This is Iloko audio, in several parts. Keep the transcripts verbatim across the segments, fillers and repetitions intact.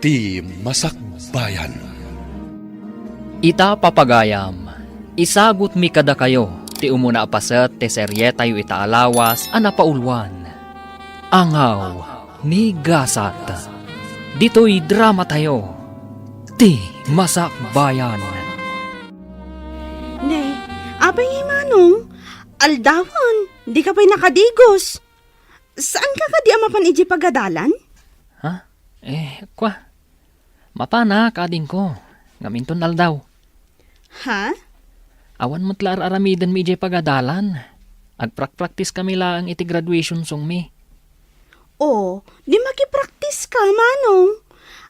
Ti Masakbayan. Ita, papagayam, isagutmi kadakayo ti umuna a paset ti serietayo ita a lawas a napauluan, Angaw ni Gasat. Ditoy dramatayo, Ti Masakbayan. Ne, apay ngay, Manong? Aldawen, dika pay nakadigos. Saanka kadi a mapan idiay pagadalan? Ha? Eh, kwa. Mapanak, adingko. Ngem inton aldaw. Ha? Awan met la ar-aramidenmi idiay pagadalan. Agprakpraktiskami laeng iti graduation songmi. O, di makipraktiska, Manong.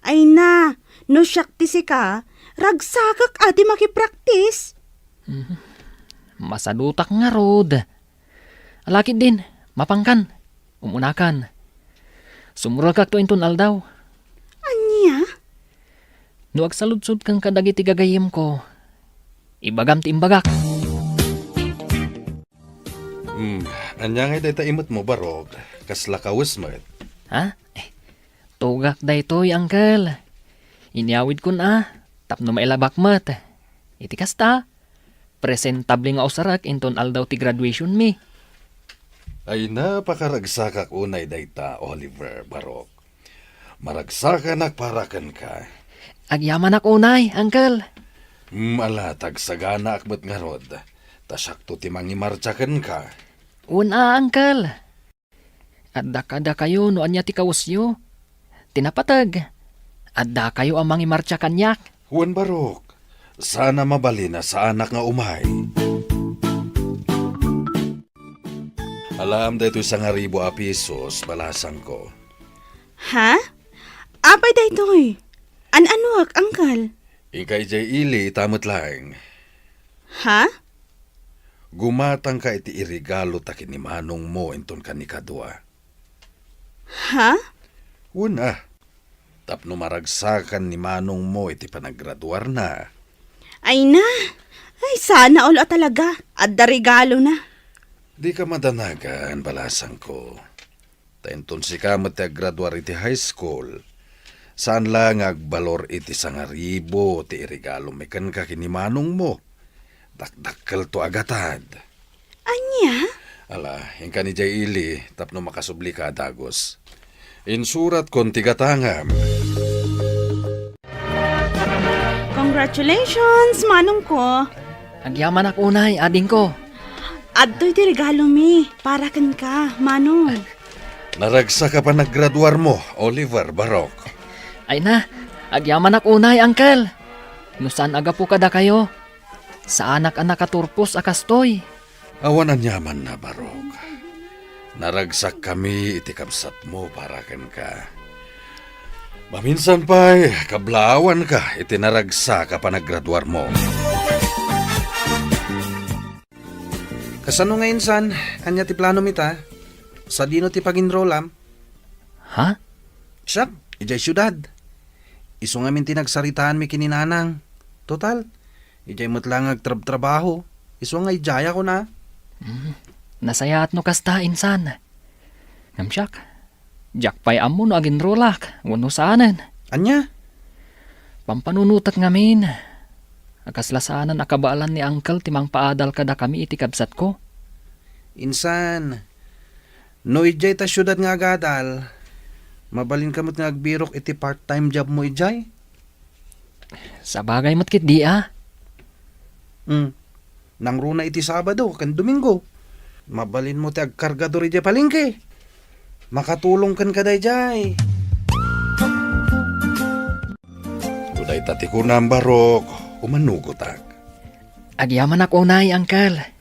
Ay na, no siak ti sika, ragsakak a di makipraktis. Mhm. Masadutak ngarud. Ala ketdin, mapankan. Umunakan. Sumuragkakto inton aldaw. Ania? No agsaludsodkan kadagiti gagayyemko, ibagam ti imbagak. Hmm, ania ngay dayta imetmo, Barok? Kasla kawes met. Ha? Eh, tugak daytoy, Uncle. Inyawidkon a, tapno mailabak met. Iti kasta, presentable nga usarek inton aldaw ti graduationmi. Ay, napakaragsakak unay dayta, Oliver, Barok. Maragsakanak para kenka. Agyamanak unay, Uncle. Hmm, ala, ta agsaganaak met ngarud. Ta siakto ti mangimartsa kenka. Wen a, Uncle. Adda kadakayo no ania ti kawesyo. Ti napateg, addakayo a mangimartsa kaniak. Wen, Barok, saan a mabalin a saanak nga umay. Alaem daytoy sangaribu a pesos, balasangko. Ha? Apay daytoy? An-anuak, Uncle? Inka idiay ili ita met laeng. Ha? Gumatangka iti iregalo ta ken ni manongmo inton kanikadua. Ha? Wen a, tapno maragsakan ni manongmo iti panagraduarna. Ay na! Ay, sana all a talaga. Adda regalona. Dika madanagan, balasangko. Ta inton sika met ti aggraduar iti high school, saan la nga agbalor iti sangaribu ti iregalom kenka ken ni manongmo. Dakdakkelto a gatad. Ania? Ala, inkan idiay ili tapno makasublika a dagus. Insuratkon ti gatangam. Congratulations, manongko. Agyamanak unay, adingko. Adtoy ti regalomi para kenka, manong. Naragsak a panagraduarmo, Oliver, Barok. Ay na, agyamanak unay, Uncle. No saan a gapu kadakayo, saanak a nakaturpos a kastoy. Awan aniamanna, Barok. Naragsakkami iti kabsatmo para kenka. Maminsan pay, kablaawanka iti naragsak a panagraduarmo. Kasano nga insan? Ania ti planom ita? Sadino ti pag-enrollam? Ha? Siak, idiay siudad. Isu ngamin ti nagsaritaanmi ken ni Nanang. Total, idiay met la nga agtrabtrabaho. Isu nga idiay a kuna. Hmm. Nasayaat no kasta, insan. Ngem siak, diak pay ammo no aginrolak wenno saanen. Ania? Pampanunotek ngamin. A kasla saanen a kabaelan ni Uncle ti mangpaadal kadakami iti kabsatko. Insan, no idiay ta siudad nga agadal, mabalinka met nga agbirok iti part-time jobmo idiay. Sabagay met ketdi a. Hmm. Nangruna iti Sabado ken Domingo. Mabalinmo ti agkargador idiay palengke. Makatulong kenka daydiay. No dayta ti kunam, Barok, umanugotak. Agyamanak unay, Uncle.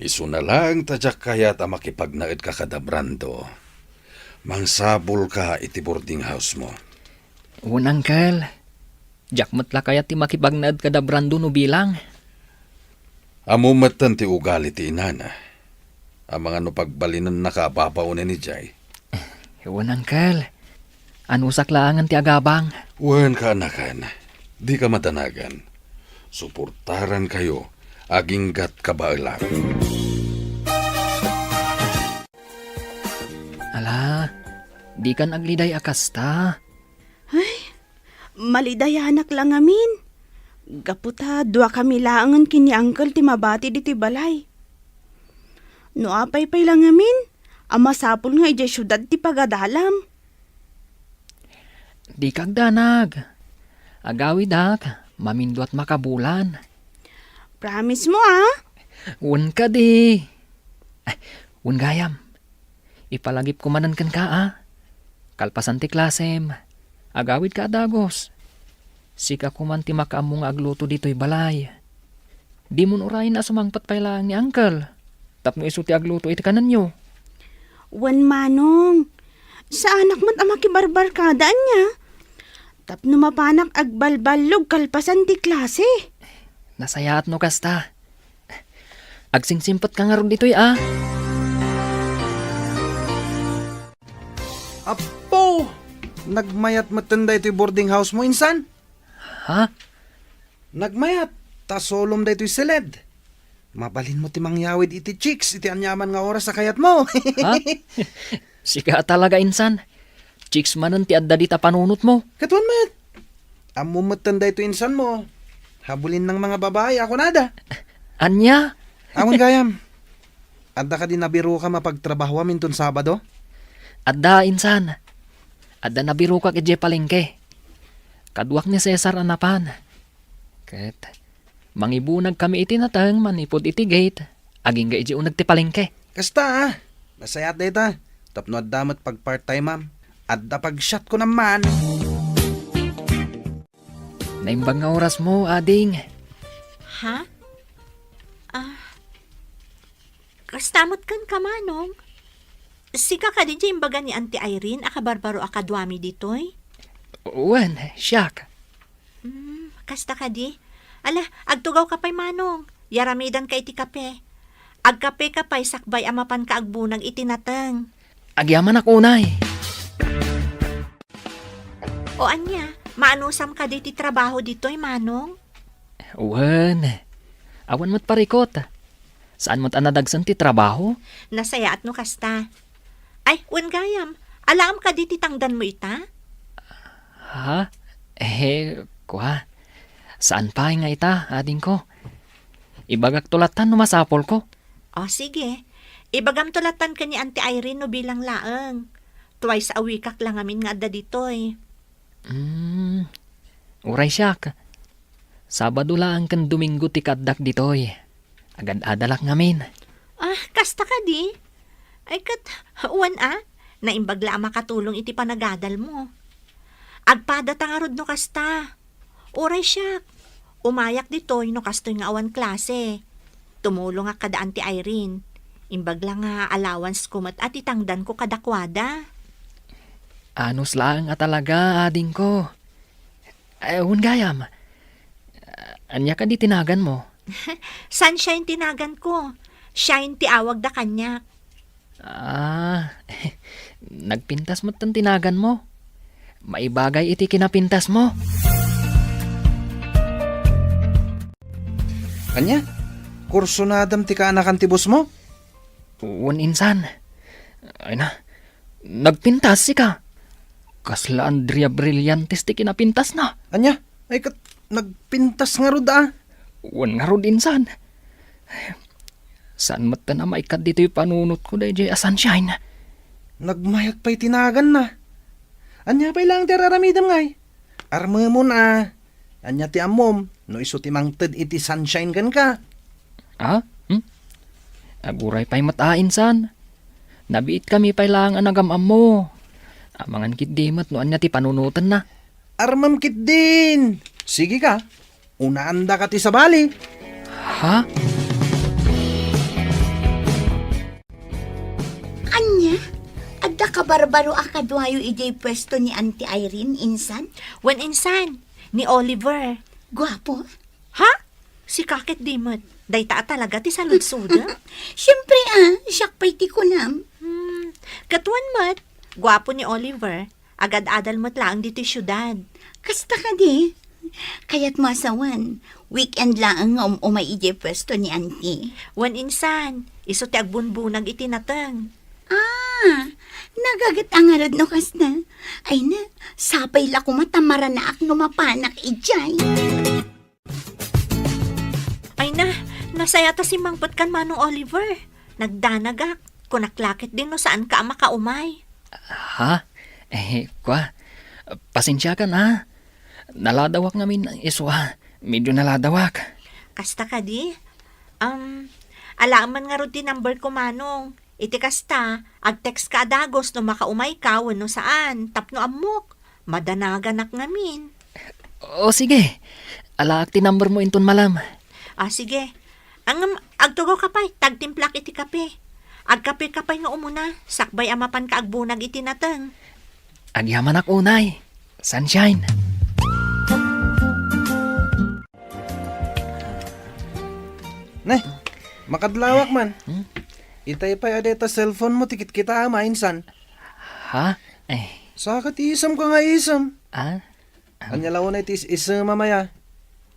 Isuna laeng ta diak kayat a makipagnaedka kada Brando. Mangsapulka iti boarding house-mo. Wen, Uncle. Diak met la kayat ti makipagnaed kada Brando no bilang. Ammom metten ti ugali ti inana. Amangan no pagbalinennaka a babaonen idiay. Wen, Uncle. Anusak laengen ti agabang. Wen, kaanakan. Dika madanagan. Suportarankayo aginggat kabaelak. Ala, dikan agliday a kasta. Ay, Malidayanak la ngamin. Gapu ta duakami laengen ken ni Uncle ti mabati ditoy balay. No apay pay la ngamin, a masapul nga idiay siudad ti pagadalam. Dika agdanag. Agawidak, maminduat makabulan. Promise mo, ah? Wen kadi. Ay, wen gayam. Ipalagipko manen kenka, a. Kalpasan ti klasem, agawidka a dagus. Sika koman ti makaammo nga agluto ditoy balay. Dimon urayen a sumangpet pay laeng ni Uncle tapno isu ti agluto iti kanenyo. Wen, Manong. Saanak met a makibarbarkada ania. Tapno mapanak agbalballog kalpasan ti klase. Nasayaat no kasta. Agsingsimpet ka ngarud ditoy, a. Apo! Nagmayat metten daytoy boarding house mo, insan? Ha? Nagmayat, ta sulom daytoy siled. Mabalinmo ti mangyawid iti chicks iti aniaman nga oras a kayatmo. Ha? Sika talaga, insan. Chicks manen ti adda dita panunotmo. Katuan met. Ammom metten daytoy insanmo. Habulin ng mga babae a kunada. Ania? Awan gayam. Adda kadi nabirokam a pagtrabahoam inton Sabado? Adda, insan. Adda nabirokak idiay palengke. Kaduak ni Cesar a napan. Ket mangibunagkami iti nateng manipud iti gate, agingga idiay uneg ti palengke. Kasta, a. Nasayaat dayta. Tapno adda met pag-part-time-am. Adda pag-shot ko naman. Naimbag nga orasmo, ading. Ha? Ah, kasta met kenka, Manong? Sika kadi ti imbaga ni Auntie Irene a kabarbaro a kaduami ditoy? Wen, siak. Hmm, kasta kadi? Ala, agtugawka pay, Manong. Yaramidanka iti kape. Agkapeka pay sakbay a mapanka agbunag iti nateng. Agyamanak unay. O ania, maanusam kadi ti trabaho ditoy, Manong? Wen, awan met parikot. Saan met a nadagsen ti trabaho? Nasayaat no kasta. Ay, wen gayam, alaam kadi ti tangdanmo ita? Ha? Eh, kua. Saan pay nga ita, adingko. Ibagakto lattan no masapulko. O, sige. Ibagamto lattan ken ni Auntie Irene no bilang laeng. Twice a week-ak la ngamin nga adda ditoy. Hmm, uray siak. Sabado laeng ken Domingo ti kaaddak ditoy. Agad-adalak ngamin. Ah, kasta kadi? Ay, ket, wen a, naimbag la a makatulong iti panagadalmo. Agpadata ngarud no kasta. Uray siak, umayak ditoy no kastoy nga awan klase. Tumulongak kada Auntie Irene. Imbag la nga allowance ko met a ti tangdanko kadakuada. Anus laeng a talaga, adingko. Eh, wen gayam. Ania kadi ti naganmo? Sunshine ti naganko. Shine ti awagda kaniak. Ah, nagpintas metten ti naganmo. Maibagay iti kinapintasmo. Ania? Kursunadam ti kaanakan ti bossmo? Wen, insan. Ay na, nagpintas sika. Kasla Andrea Brillantes ti kinapintasna. Ania? Ay ket nagpintas ngarud a. Wen ngarud, insan. Saan metten a maikkat ditoy panunotko daydiay a Sunshine. Nagmayat pay ti naganna. Ania pay laeng ti ar-aramidem ngay? Armemon a. Ania ti ammom no isu ti mangted iti Sunshine kenka? Ah? Hmm? Aguray pay met a, insan. Nabiitkami pay laeng a nagam-ammo. Amangan ketdi met no ania ti panunotenna. Armem ketdin. Sige ka. Unaandaka ti sabali. Ha? Ania? Adda kabarbaro a kaduayo idiay puesto ni Auntie Irene, insan? Wen, insan, ni Oliver. Guapo? Ha? Sika ketdi met. Dayta a talaga ti saludsodem? Siempre a, siak pay ti kunam. Hmm, ket wen met. Guapo ni Oliver. Agad-adal met laeng ditoy siudad. Kasta kadi? Kayatmo a sawen, weekend laeng nga um-umay idiay puesto ni Auntie. Wen, insan, isu ti agbunbunag iti nateng. Ah, nagaget a ngarud no kasta. Ay na, sapay la koma ta maranaak no mapanak idiay. Ay na, nasayata simmangpet kan Manong Oliver. Nagdanagak. Kunak la ketdin no saanka a makaumay. Ha? Eh, kwa, pasensiakan, ha? Naladawak ngamin isu, ha? Medyo naladawak. Kasta kadi? Um, alaem man ngarud ti number ko, Manong. Iti kasta, ag-text ka a dagus no makaumayka wenno saan, tapno ammok. Madanaganak ngamin. O sige, alaak ti number mo inton malem. Ah, sige. Ngem, agtugaw ka pay, tagtimplak iti kape. Agkape ka pay nga umuna, sakbay a mapanka agbunag iti nateng. Agyamanak unay, Sunshine. Ne, makadlawak man. Hmm? Itay pay a dayta cellphone mo ti kitkitaem a insan. Ha? Eh. Saka ti isemko nga isem. Ah? Ania la unay ti is-, isem a maya?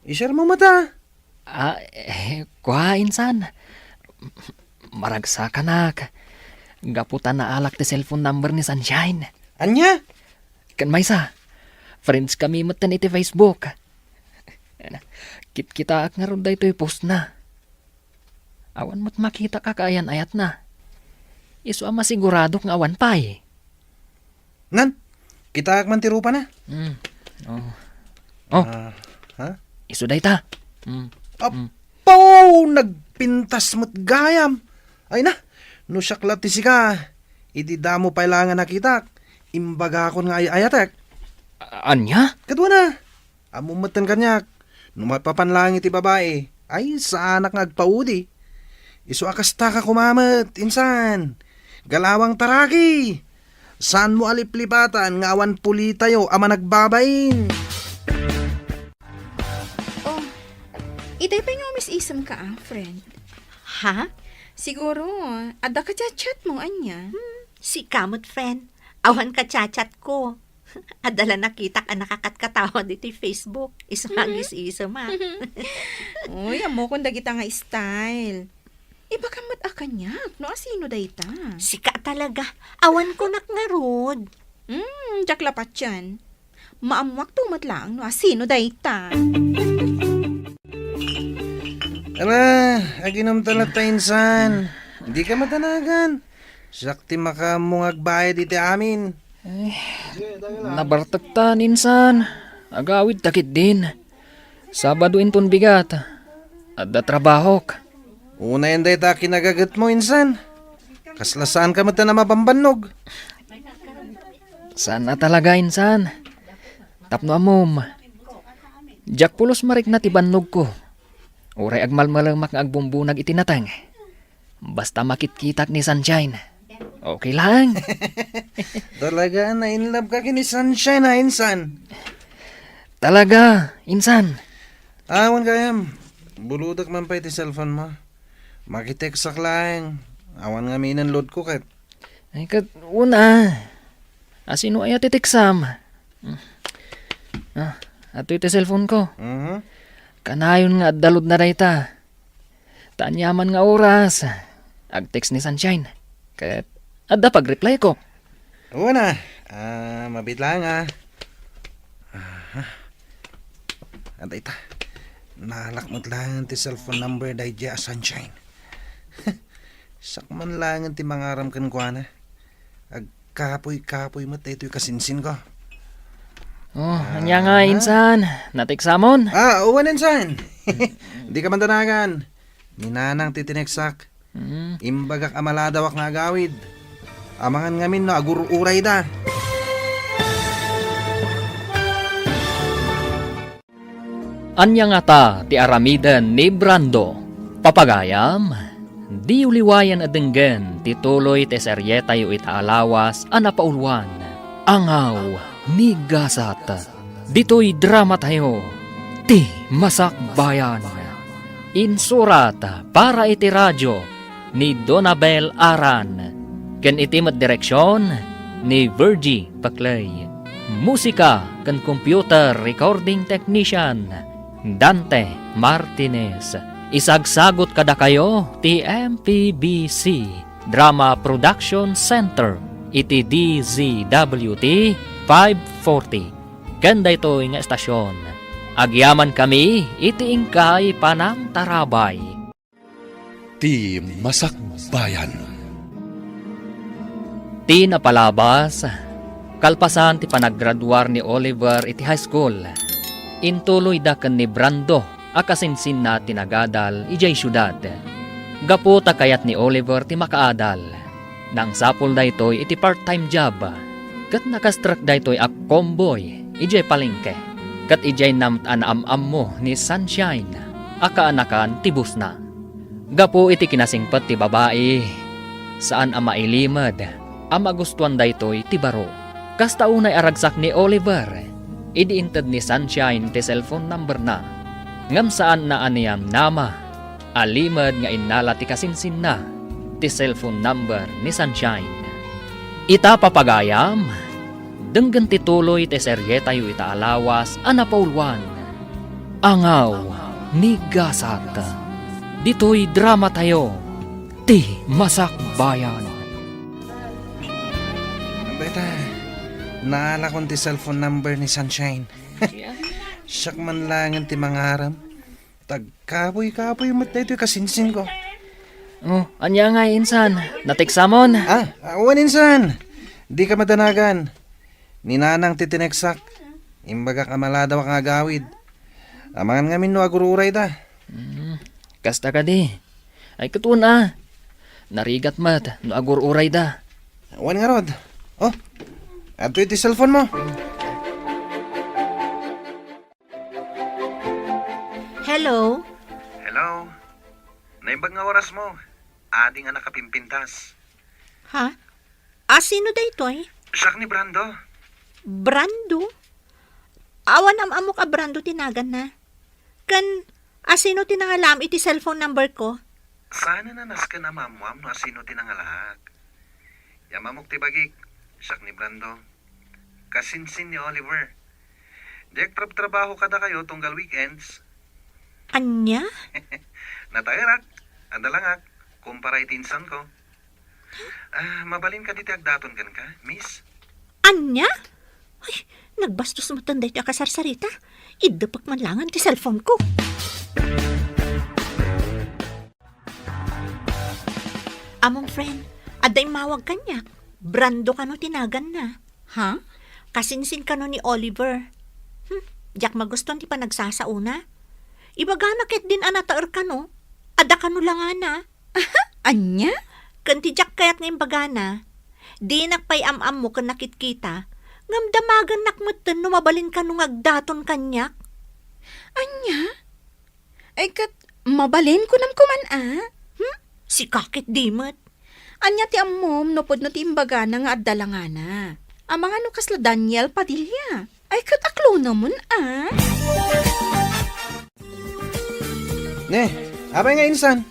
I-share mo met a. Ah, eh, kua, insan. Maragsakanak. Gapu ta naalak ti cellphone number ni Sunshine. Ania? Ken maysa, friends kami metten iti Facebook. Kitkitaak ngarud daytoy postna. Awan met makitak a kaayan-ayatna. Isu a masiguradok nga awan pay. Nan, kitaak man ti rupana. Mm. Oh. Oh. Ah, ha? Isu dayta. Mm. Mm. Apo! Nagpintas met gayam. Ay na, no siak la ti sika, idi damo pay la nga nakitak, imbagakon nga ay-ayatek. A-, ania? Kaduana. Ammom metten kaniak, no maipapan laeng iti babai, ay, saanak nga agpaudi. Isu a kasta ka koma met, insan. Galawang taraki! Saanmo a liplipatan nga awan pulitayo a managbabain? Oh, itay pay nga umis-isemka a, friend. Ha? Siguro, adda ka chat-chat mo, ania? Hmm, sika met, friend. Awan ka chat-chat ko. Adda la nakitak a nakakatkatawa ditoy Facebook. Isu nga Mhm. agis-isem, ha? Uy, ammokon dagita nga style. Ibagam met a kaniak, no asino dayta? Sika talaga. Awan ko nak ngarud. Hmm, diak la patien. Maammuak to met laeng no asino dayta. Ala, aginom ta latta insan. Dika madanagan. Siak ti makaammo nga agbayad iti amin. Ay, nabartektan, insan. Agawidta ketdin. Sabado inton bigat. Adda trabahok. Unayen dayta a kinagagetmo, insan. Kasla saanka met a mabambannog. Saan a talaga, insan. Tapno ammom, diak pulos marikna ti bannogko. Uray agmalmalemak nga agbumbunag iti nateng. Basta makitkitak ni Sunshine, okay lang. Talaga, na-in love ka ken ni Sunshine, ha, insan? Talaga, insan. Awan gayam. Buludak man pay ti cellphone mo. Makitext-ak laeng. Awan ngamin load ko ket. Ay, ket una. Asino aya ti teksam? Ah, adtoy ti cellphone ko. Mhm. Kanayon nga adda load na dayta. Ta aniaman nga oras, ag-text ni Sunshine. Ket adda pag-reply ko. Una, ah, mabit lang, ah. Aha. Adda ita. Naalak met lang ti cellphone number daydiay a Sunshine. Sakman lang ti mangaram kenkuana. Agkapuy-kapuy met daytoy kasinsin ko. Oh, ania nga, ah, insan? Nateksamon? Ah, uwan, insan. Di ka man danagan. Ni Nanang ti tineksak. Mm. Imbagak a maladawak nga agawid. Amangan ngamin no agur-urayda. Ania ngata ti aramiden ni Brando? Papagayam, diyo liwayen a denggen ti tuloy ti serietayo ita a lawas a napauluan, Angaw ni Gasat. Ditoy dramatayo, Ti Masakbayan. Insurat para iti radio ni Donabel Aran, ken iti met direksion ni Virgie Paclay. Musika ken computer recording technician, Dante Martinez. Isagsagut kadakayo ti M P B C. Drama Production Center iti D Z W T five forty. Ken daytoy nga estasion, agyamankami iti inkay panangtarabay. Ti Masakbayan. Ti napalabas, kalpasan ti panaggraduar ni Oliver iti high school, intuloyda ken ni Brando a kasinsinna ti nagadal idiay siudad. Gapu ta kayat ni Oliver ti makaadal, nangsapul daytoy iti part-time job, ket nakastrek daytoy a convoy idiay palengke, ket idiay naam-, a naam-ammo ni Sunshine a kaanakan ti bossna. Gapu iti kinasingpet ti babai, saan a mailimed a magustuan daytoy ti baro. Kasta unay a ragsak ni Oliver idi inted ni Sunshine ti cellphone numberna. Ngem saanna a niyamnama a limed nga innala ti kasinsinna ti cellphone number ni Sunshine. Ita, papagayam, denggen ti tuloy ti serietayo ita a lawas a napauluan, Angaw ni Gasat. Ditoy dramatayo, Ti Masakbayan. Beta, naalakon ti cellphone number ni Sunshine. Siak man laengen ti mangaram. Tagkapuy-kapuy met daytoy kasinsinko. Oh, ania ngay, insan? Nateksamon? Ah, ah, wen, insan. Dika madanagan. Ni Nanang ti tineksak. Imbagak a maladawak nga agawid. Amangan ngamin no agur-urayda. Hmm, kasta kadi. Ay, ket wen a. Narigat met no agur-urayda. Wen ngarud. Oh, adtoy ti cellphone mo. Hello? Hello? Naimbag nga orasmo. Adi nga nakapimpintas. Ha? A, sino daytoy? Siak ni Brando. Brando? Awan am-ammok a Brando ti naganna. Ken, a, sino ti nangalaam iti cellphone number ko? Saan a nasken a maammoam no a sino ti nangalaak. Yam-amok ti bagik, siak ni Brando. Kasinsin ni Oliver. Diak trabtrabaho kadakayo tunggal weekends. Ania? Nataerak. Adalangak. Kumpara iti insanko. Ah, mabalin kadi ti agdaton kenka, miss? Ania? Ay, nagbastos metten daytoy a kasarsarita. Iddepek man laengen ti cellphone ko. Among friend, adda immawag kaniak. Brando kano ti naganna. Ha? Kasinsin kano ni Oliver. Hmm, diak magustuan ti panagsasaona. Ibagana ketdin a nataer kano. Adda kano langana. Aha? Ania? Ken ti diak kayat nga imbagana, dinak pay am-ammo ken nakitkita, ngem damagennak metten no mabalin kano nga agdaton kaniak. Ania? Ay, ket mabalin kunam koman a? Hmm? Sika ketdi met. Ania ti ammom no pudno ti imbagana nga adda langana? Amangan no kasla Daniel Padilla. Ay, ket aklonamen a? Ne, apay nga insan?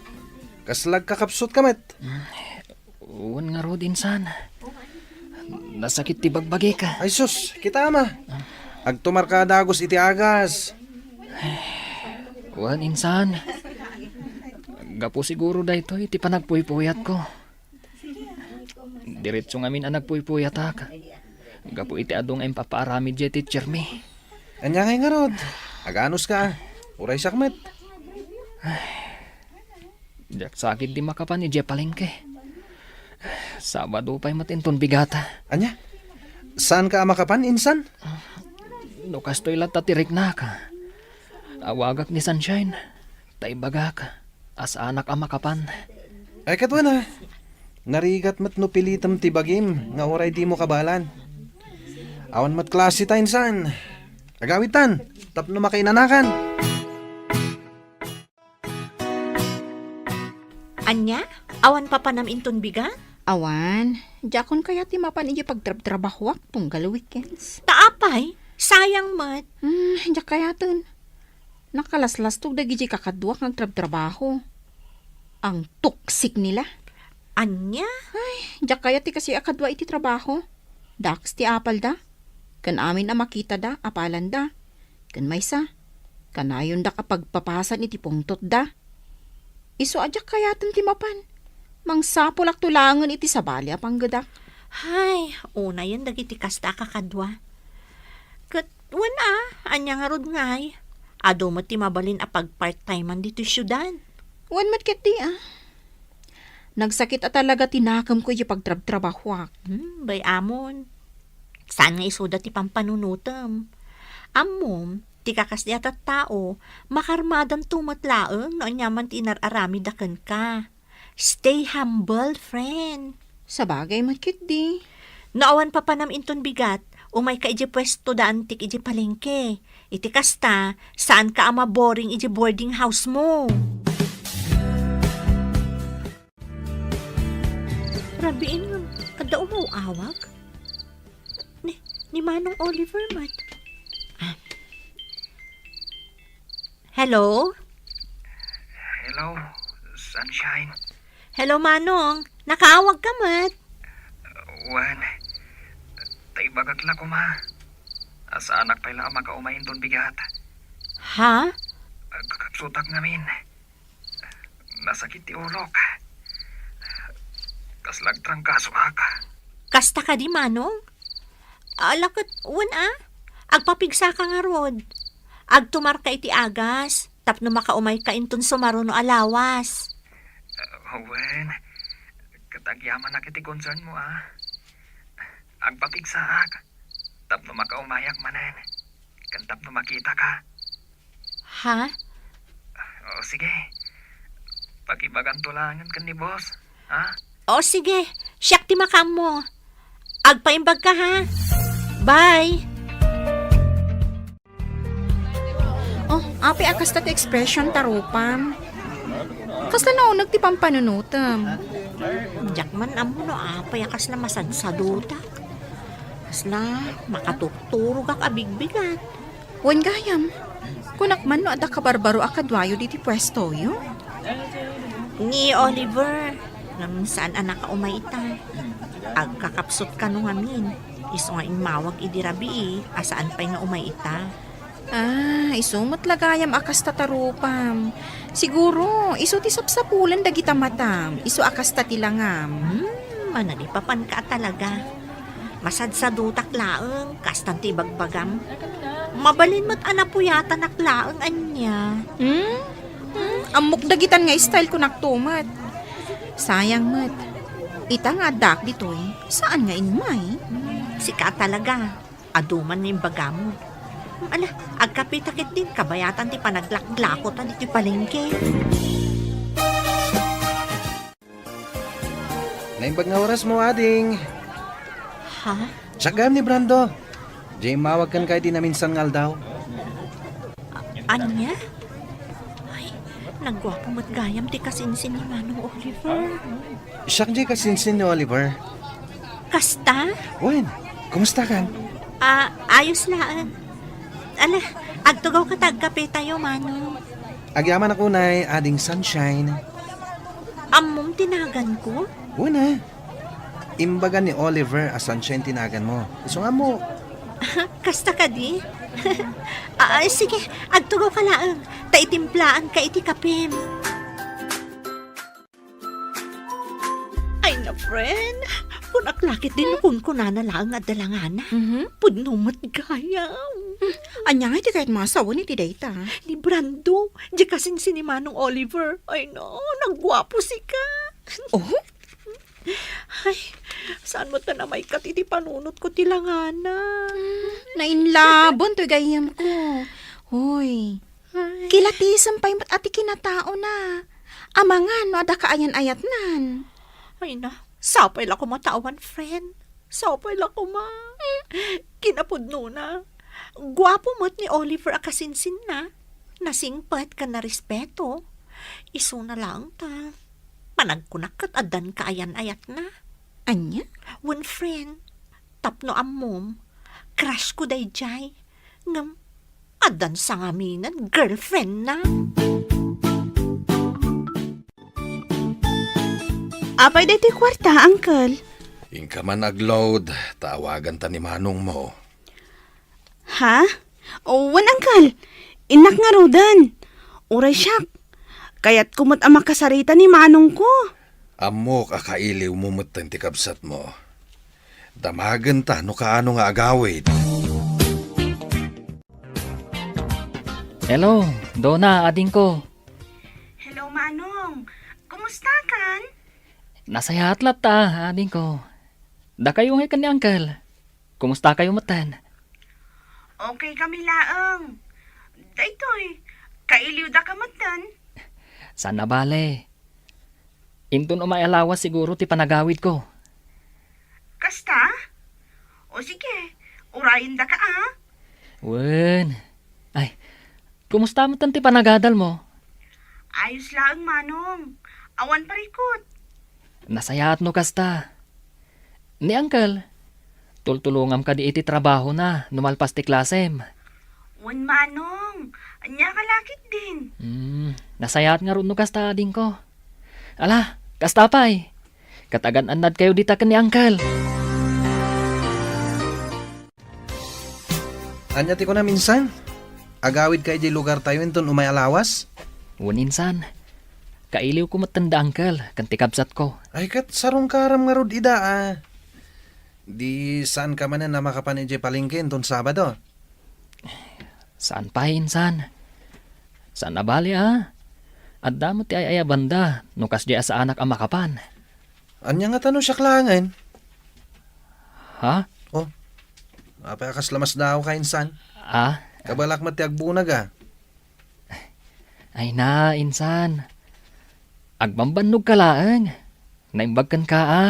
Kasla agkakapsutka met? Wen ngarud, insan. Nasakit ti bagbagik. Ay sus, kita ama. Agtumarka a dagus iti agas. Wen, insan. Gapu siguro daytoy ti panagpuypuyatko. Diretso ngamin a nagpuypuyatak. Gapu iti adu nga impapaaramid diay teachermi. Ania ngay ngarud? Aganuska. Uray siak met. Diak sa ketdi makapan idiay palengke. Sabado pay met inton bigata. Ania? Saanka a makapan, insan? No kastoy latta ti riknak, awagak ni Sunshine, ta ibagak a saanak a makapan. Ay, ket wen a. Narigat met no pilitem ti bagim nga uray dimo kabaelan. Awan met klase ta, insan. Agawidtan, tapno makainanakan. Ania? Awan papanam inton bigat? Awan. Diakon kayat ti mapan idiay pagtrabtrabahoak tunggal weekends. Ta apay? Sayang met. Hmm, diak kayaten. Nakalaslastog dagidiay kakaduak nga agtrabtrabaho. Ang toxic nila. Ania? Ay, diak kayat ti kasi a kadua iti trabaho. Daks ti apalda. Ken amin a makitada, apalanda. Ken maysa, kanayondak a pagpapasan iti pungtotda. Isu a diak kayaten ti mapan. Mangsapulakto laengen iti sabali a panggedak. Hay, unayen dagiti kasta a kakadua. Ket wen a, ania ngarud ngay? Adu met ti mabalin a pagpart-timean ditoy siudad. Wen met ketdi a. Nagsakit a talaga ti nakemko iti pagtrabtrabahoak. Hmm, bay-amon. Saan nga isuda ti pampanunotem? Ammom, ti kakasdi a tattao, makarmadanto met laeng no aniaman ti inar-aramidda kenka. Stay humble, friend. Sabagay met ketdi. No awan papanam inton bigat, umayka iti puesto da antik iti palengke. Iti kasta, saanka a maboring iti boarding house mo. Rabiin ngem, adda umaw-awag? Ni, ni Manong Oliver met. Ah. Hello? Hello, Sunshine. Hello, Manong. Nakaawag ka met? Wen, ta ibagak la koma. Saanak pay la a makaumay inton bigat. Ha? Kakapsutak ngamin. Nasakit ti ulok. Kasla agtrangkasoak. Kasta kadi, Manong? Ala ket, wen a, agpapigsaka ngarud. Agtumarka iti agas, tapno makaumayka inton sumaruno a lawas. Ah, wen, ket agyamanak iti concern mo, a. Agpapigsaak, tapno makaumayak manen, ken tapno makitaka. Ha? O, sige. Pakibaganto laengen ken ni boss, ha? O, sige. Siak ti makaammo. Agpaimbagka, ha? Bye! O, apay a kasta ti expression ta rupam? Kasla nauneg ti pampanunotem? Diak man ammo no apay a kasla masadsadutak. Kasla makaturturogak a bigbigat. Wen gayam, kunak man no adda kabarbaro a kaduayo ditoy puestoyo? Ni Oliver, ngem saan a nakaumay ita. Agkakapsut kano ngamin, isu nga immawag idi rabii a saan pay nga umay ita. Ah, isu met la gayam a kasta ta rupam. Siguro, isu ti sapsapulen dagita matam, isu a kasta ti langam. Hmm, manalipapanka a talaga. Masadsadutak laeng, kastan ti ibagbagam. Mabalin met a napuyatanak laeng ania. Hmm? Hmm? Ammok dagitan nga style ko nakto met. Sayang met. Ita nga addaak ditoy, saan nga immay? Sika talaga. Adu man nga imbagam. Ala, agkapita ketdin, kabayatan ti panaglaklako ta ditoy palengke. Naimbag nga oras mo, ading. Ha? Siak gayam ni Brando. Diay immawag kenka iti naminsan nga aldaw. A-, ania? Ay, nagguapo met gayam ti kasinsin ni Manong Oliver. Siak diay kasinsin ni Oliver. Kasta? Wen, kumusta kan? Ah, ayos laeng. Ala, agtugawka ta agkape tayo, Manong. Agyamanak unay, Ading Sunshine. Ammom ti naganko? Wen a. Imbaga ni Oliver a Sunshine ti naganmo. Isu nga ammo. Kasta kadi? Ah, sige, agtugawka laeng. Ta itimplaanka iti kapem. Ay na, friend. Kunak la ketdin no kunkunana laeng a dalangana. Mhm. Pudno met gayam. Ania nga iti kayat masawen iti dayta? Ni Brando, diay kasinsin ni Manong Oliver. Ay na, nagguapo sika. Oh? Ay, saan met ta namaykat iti panunotko ti langana? Nainlaben toy gayyemko. Hoy, Ay. Kilatisem pay met a ti kinataona. Amangan no adda kaayan-ayatnan. Ay na, sapay la koma ta awan friend. Sapay la koma. Kinapudnona, guapo met ni Oliver a kasinsinna. Nasingpet ken narespeto. Isuna laeng ta panagkunak ket addan kaayan-ayatna. Ania? Wen friend, tapno ammom, crush ko daydiay. Ngem, addan sangaminen girlfriendna. Apay daytoy kuarta, Uncle? Inka man agload, ta awaganta ni manongmo. Ha? O, wen, Uncle. Innak ngaruden. Uray siak. Kayatko met a makasarita ni manongko. Ammok a kailiwmo metten ti kabsatmo. Damagenta no kaano nga agawid. Hello, Dona, adingko. Hello, Manong. Kumusta kan? Nasayaat latta, adingko. Dakayo ngay ken ni Uncle. Kumusta kayo metten? Okay kami laeng. Daytoy, kailiwda ka metten? Saan a bale. Inton umay a lawas siguro ti panagawidko. Kasta? O sige, urayendaka a. Wen. Ay, kumusta metten ti panagadalmo? Ayos laeng, Manong. Awan parikut. Nasayaat no kasta. Ni Uncle, tultulongam kadi iti trabahona no malpas ti klasem. Wen, Manong. Ania ka lakit din? Hmm, nasayaat ngarud no kasta, adingko. Ala, kasta pay. Ket agan-annad kayo dita ken ni Uncle. Ania ti kunam, insan? Agawid ka idiay lugartayo inton umay a lawas? Wen, insan. Kailiwko metten da Uncle ken ti kabsatko. Ay, ket sarungkaram ngarud ida a. Di saan ka manen a makapan idiay palengke inton Sabado? Saan pay, insan. Saan a bale a. Adda met ti ay-ayabanda no kasdiay a saanak a makapan. Ania ngata no siak laengen? Ha? Oh. Apay a kasla masdaaw ka, insan? Ah? Kabalak met ti agbunag a. Ay na, insan. Agbambannog ka laeng. Naimbag kenka a.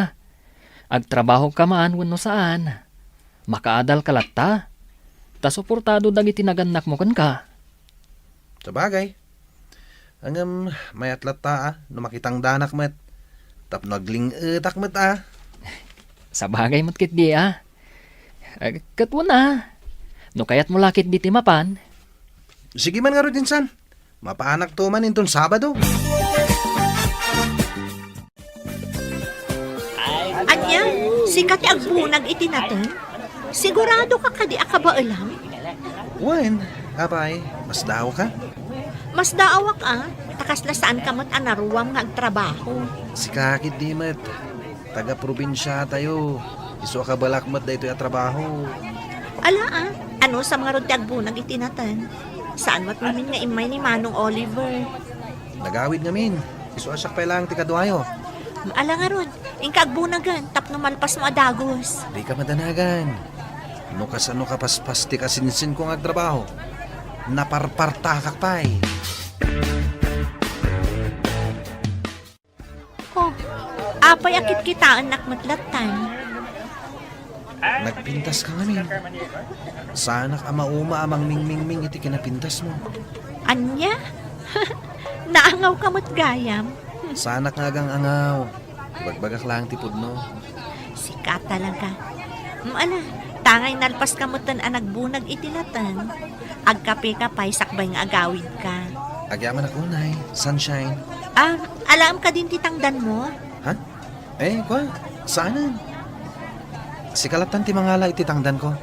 Agtrabaho ka man wenno saan. Makaadal ka latta. Ta suportado dagiti nagannakmo kenka. Sabagay. Ngem mayat latta a no makitangdanak met tapno agling-etak met a. Sabagay met ketdi a. Eh, ket wen a. No kayatmo la ketdi ti mapan. Sige man ngarud, insan. Mapaanakto man inton Sabado. Ania, sika ti agbunag iti nateng? Sigurado ka kadi a kabaelam? Wen, apay, masdaawka? Masdaawak a, ta kasla saan ka met a naruam nga agtrabaho. Sika ketdi met, taga-probinsiatayo, isu a kabalak met daytoy a trabaho. Ala a, anusam ngarud ti agbunag iti nateng? Saan met ngamin nga immay ni Manong Oliver? Nagawid ngamin. Isu a siak pay laeng ti kaduayo. Ala ngarud, inka agbunagen tapno malpasmo a dagus. Dika madanagan. No kasano kapaspas ti kasinsinko nga agtrabaho, naparpartakak pay. Oh, apay a kitkitaennak met lattan? Nagpintas ka ngamin. Saanak a mauma a mangmingmingming iti kinapintasmo. Ania? Naangaw ka met gayam. Saanak nga agang-angaw. Ibagbagak laeng ti pudno. Sika talaga. Mm, ala, tangay nalpas ka metten a nagbunag iti nateng. Agkape ka pay sakbay nga agawid ka. Agyamanak unay, Sunshine. Ah, alaem kadin ti tangdanmo? Ha? Eh, kua, saanen. Sika lattan ti mangala iti tangdanko.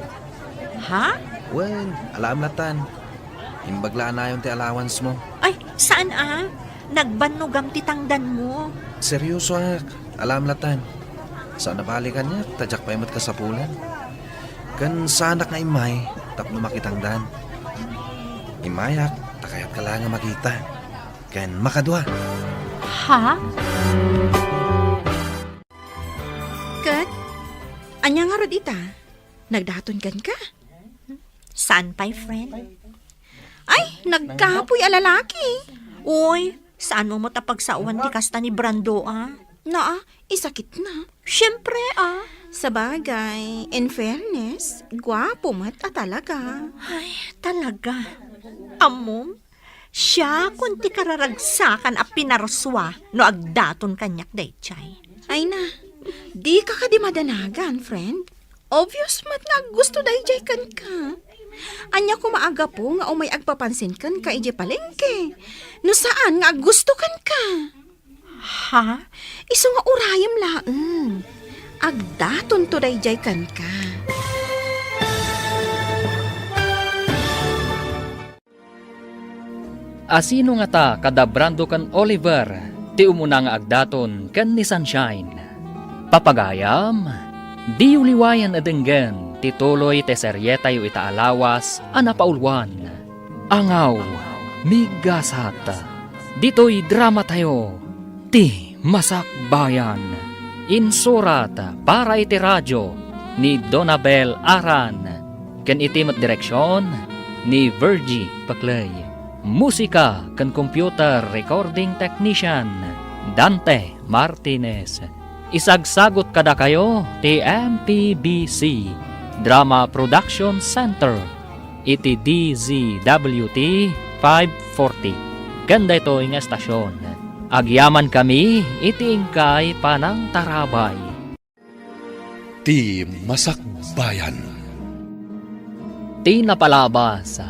Ha? Wen, alaem lattan. Imbag la a nayon ti allowance mo. Ay, saan a? Nagbannogam ti tangdanmo. Seryosoak. Alaem lattan. Saan a bale kaniak, ta diak pay met kasapulan. Ken saanak nga immay tapno makitangdan. Immayak, ta kayatka la nga makita. Ken makadua. Ha? Ket, ania ngarud ita? Nagdaton kenka? Saan pay, friend? Ay, nagkapoy a lalaki. Uy, saan mo met a pagsaoan ti kasta ni Brando, a? Naa, isakit na. Siyempre, a. Sabagay, in fairness, guapo met a talaga. Ay, talaga. Ammom, siakon ti kararagsakan a pinarsua no agdaton kaniak daydiay. Ay na, dika kadi madanagan, friend. Obvious met nga aggusto daydiay kenka. Ania koma a gapu nga umay agpapansin kenka idiay palengke? No saan nga aggusto kenka? Ha? Isu nga urayem laeng. Agdatonto daydiay kenka. Asino ngata kada Brando ken Oliver Ti umuna nga agdaton ken ni Sunshine. Papagayam, diyo liwayan a denggen ti tuloy ti serietayo ita a lawas a napauluan. Angaw, migasat. Ditoy dramatayo, ti Masakbayan. Insurat para iti radio ni Donabel Aran, ken iti met direksion ni Virgie Paclay. Musika ken computer recording technician, Dante Martinez. Isagsagut kadakayo ti M P B C Drama Production Center iti D Z W T five forty. Ken daytoy nga estasion, agyamankami iti inkay panangtarabay. Ti Masakbayan. Ti napalabas,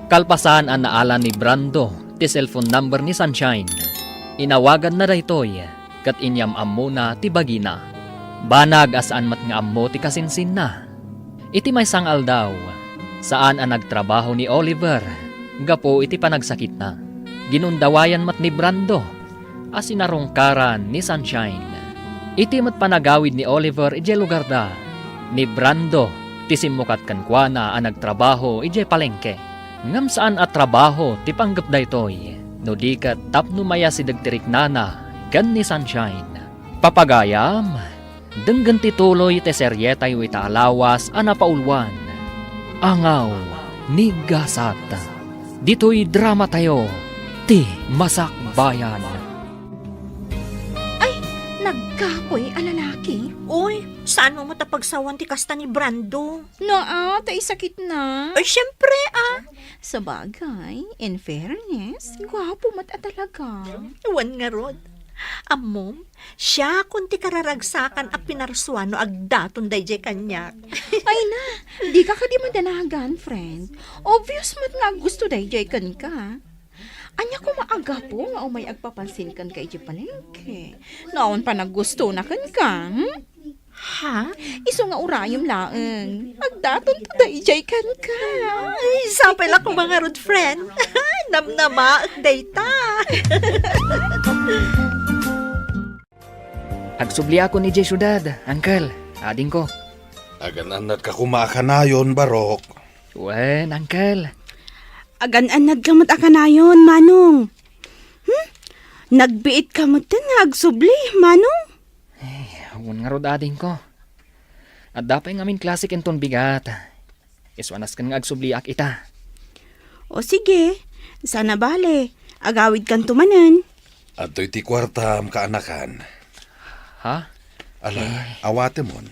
kalpasan a naala ni Brando ti cellphone number ni Sunshine, inawaganna daytoy ket inyam-ammona ti bagina. Banag a saan met nga ammo ti kasinsinna. Iti maysa nga aldaw, saan a nagtrabaho ni Oliver gapu iti panagsakitna. Ginundawayan met ni Brando a sinarungkaran ni Sunshine. Iti met panagawid ni Oliver idiay lugarda, ni Brando ti simmukat kenkuana a nagtrabaho idiay palengke. Ngem saan a trabaho ti panggep daytoy, no di ket tapno mayasideg ti riknana ken ni Sunshine. Papagayam, denggen ti tuloy ti serietayo ita a lawas a napauluan. Angaw, migasat. Ditoy dramatayo, ti Masakbayan. Ay, nagkapoy a lalaki. Uy, saan mo met a pagsawan ti kasta ni Brando? Naa, ta isakitna. Ay, syempre, ah. Sabagay, in fairness, gwapo met a talaga. Wen ngarud. Ammom, siakon ti kararagsakan a pinarsuan no agdaton daydiay kaniak. Ay na, dika kadi madanagan, friend. Obvious met nga aggusto daydiay kenka. Ania koma a gapu nga umay agpapansin kenka idiay palengke? No awan panaggustona kenka, hmm? Ha? Isu nga urayem laeng. Agdaton ta daydiay kenka. Ay, sapay la koma ngarud, friend. Namnamaek dayta. Agsubliakon idiay siudad, uncle, adingko. Agan-annatka koma a kanayon, Barok. Wen, uncle. Agan-annadka met a kanayon, Manong. Hmm? Nagbiitka metten nga agsubli, Manong? Ay, wen ngarud, adingko. Adda pay ngamin klasek inton bigat. Isu a nasken nga agsubliak ita. O sige, saan a bale. Agawidkanto manen. Adtoy ti kuartam, kaanakan. Ha? Ala, Eh. awatemon.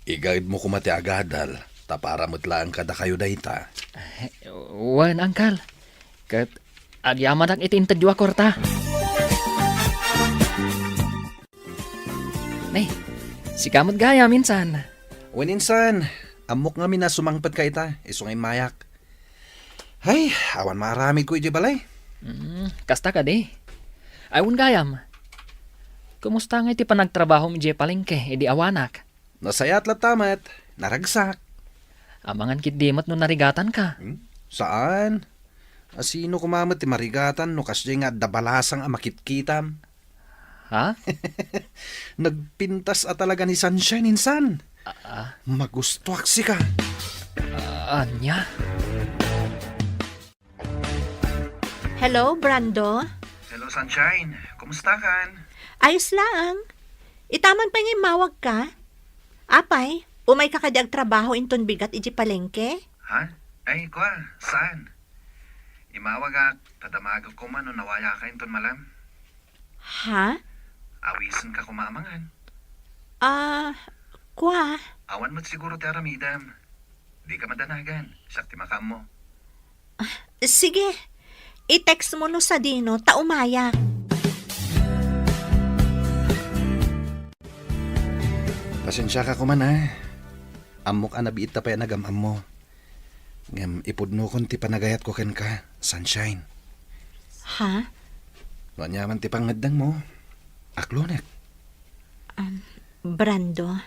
Igaedmo koma ti agadal, ta para met laeng kadakayo dayta. Eh, wen, uncle. Ket agyamanak iti intedyo a kuarta. Ne, sika met gayam insan. Wen insan, ammok ngamin a sumangpetka ita, isu nga immayak. Hay, awan maaramidko idiay balay. Mm, kasta kadi. Ay, wen gayam. Kumusta ngay ti panagtrabahom idiay palengke idi awanak? Nasayaat latta met, naragsak. Amangan ketdi met no narigatanka. Hmm? Saan? A, sino koma met ti marigatan no kasdiay nga adda balasang a makitkitam? Ha? Nagpintas a talaga ni Sunshine insan. Ah, ah. Magustuak sika. Ah, ania? Hello, Brando? Hello, Sunshine. Kumusta kan? Ayos laeng. Ita man pay nga immawagka? Apay, umayka kadi agtrabaho inton bigat idiay palengke? Ha? Ay, kua, saan? Imawagak, ta damagek koma no nawayaka inton malem. Ha? Awisenka koma a mangan. Ah, kua. Awan met siguro ti aramidem. Dika madanagan, siak ti makaammo. Ah, sige. I-text mo no sadino, ta umayak. Pasensiaka koma, a. Ammok a nabiitta pay a nagam-ammo. Ngem ipudnokon ti panagayatko kenka, Sunshine. Ha? No aniaman ti pangngeddengmo, aklonek. Um, Brando.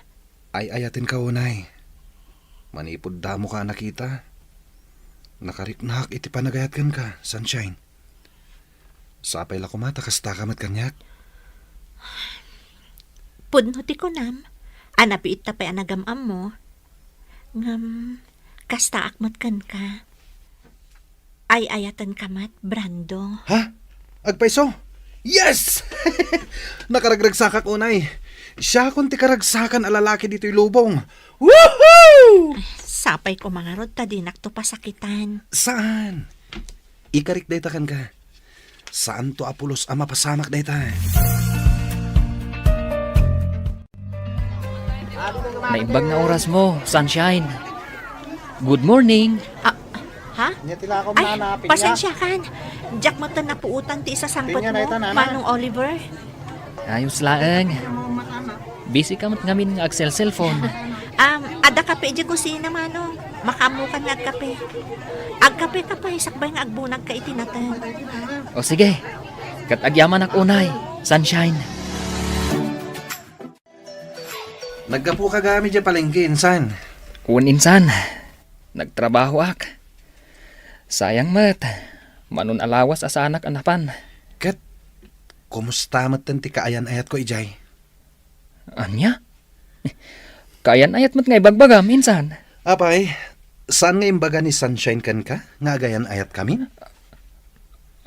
Ay-ayatenka unay. Manipud damoka a nakita, nakariknak iti panagayat kenka, Sunshine. Sapay la koma ta kastaka met kaniak. Pudno ti kunam, a nabiitta pay a nagam-ammo. Ngem, kastaak met kenka. Ay-ayatenka met, Brando. Ha? Agpayso? Yes! Nakaragragsakak unay. Siakon ti karagsakan a lalaki ditoy lubong. Woohoo! Sapay koma ngarud ta dinakto pasakitan. Saan? Ikarik dayta kenka. Saanto a pulos a mapasamak dayta. Naimbag nga orasmo, Sunshine. Good morning. Ah, ha? Ay, pasensiakan. Diak met napuotan ti isasangpetmo, Manong Oliver. Ayos laeng. Busy ka met ngamin nga agselselpon. Um, adda kape idiay kusina, Manong. Makaammokan nga agkape. Agkapeka pay, sakbay nga agbunagka iti nateng. O sige, ket agyamanak unay, Sunshine. Naggapuka gayam idiay palengke, insan? Wen, insan. Nagtrabahoak. Sayang met, mano a lawas a saanak a napan. Ket, kumusta metten ti kaayan-ayatko idiay? Ania? Kaayan-ayat met nga ibagbagam, insan? Apay, saan nga imbaga ni Sunshine kenka nga agayan-ayatkami?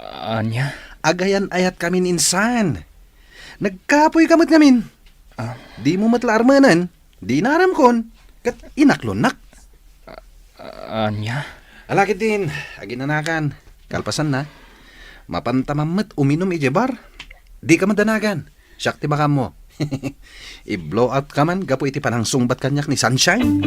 Ania? Agayan-ayatkamin, insan. Nagkapoyka met ngamin. Ah. Dimo met la armenen, di inaramkon, ket inaklonnak. Ah, ania? Ala ketdin, aginanakan. Kalpasanna, mapantam met uminum idiay bar. Dika madanagan. Siak ti makaammo. I-blow out ka man gapu iti panangsungbat kaniak ni Sunshine.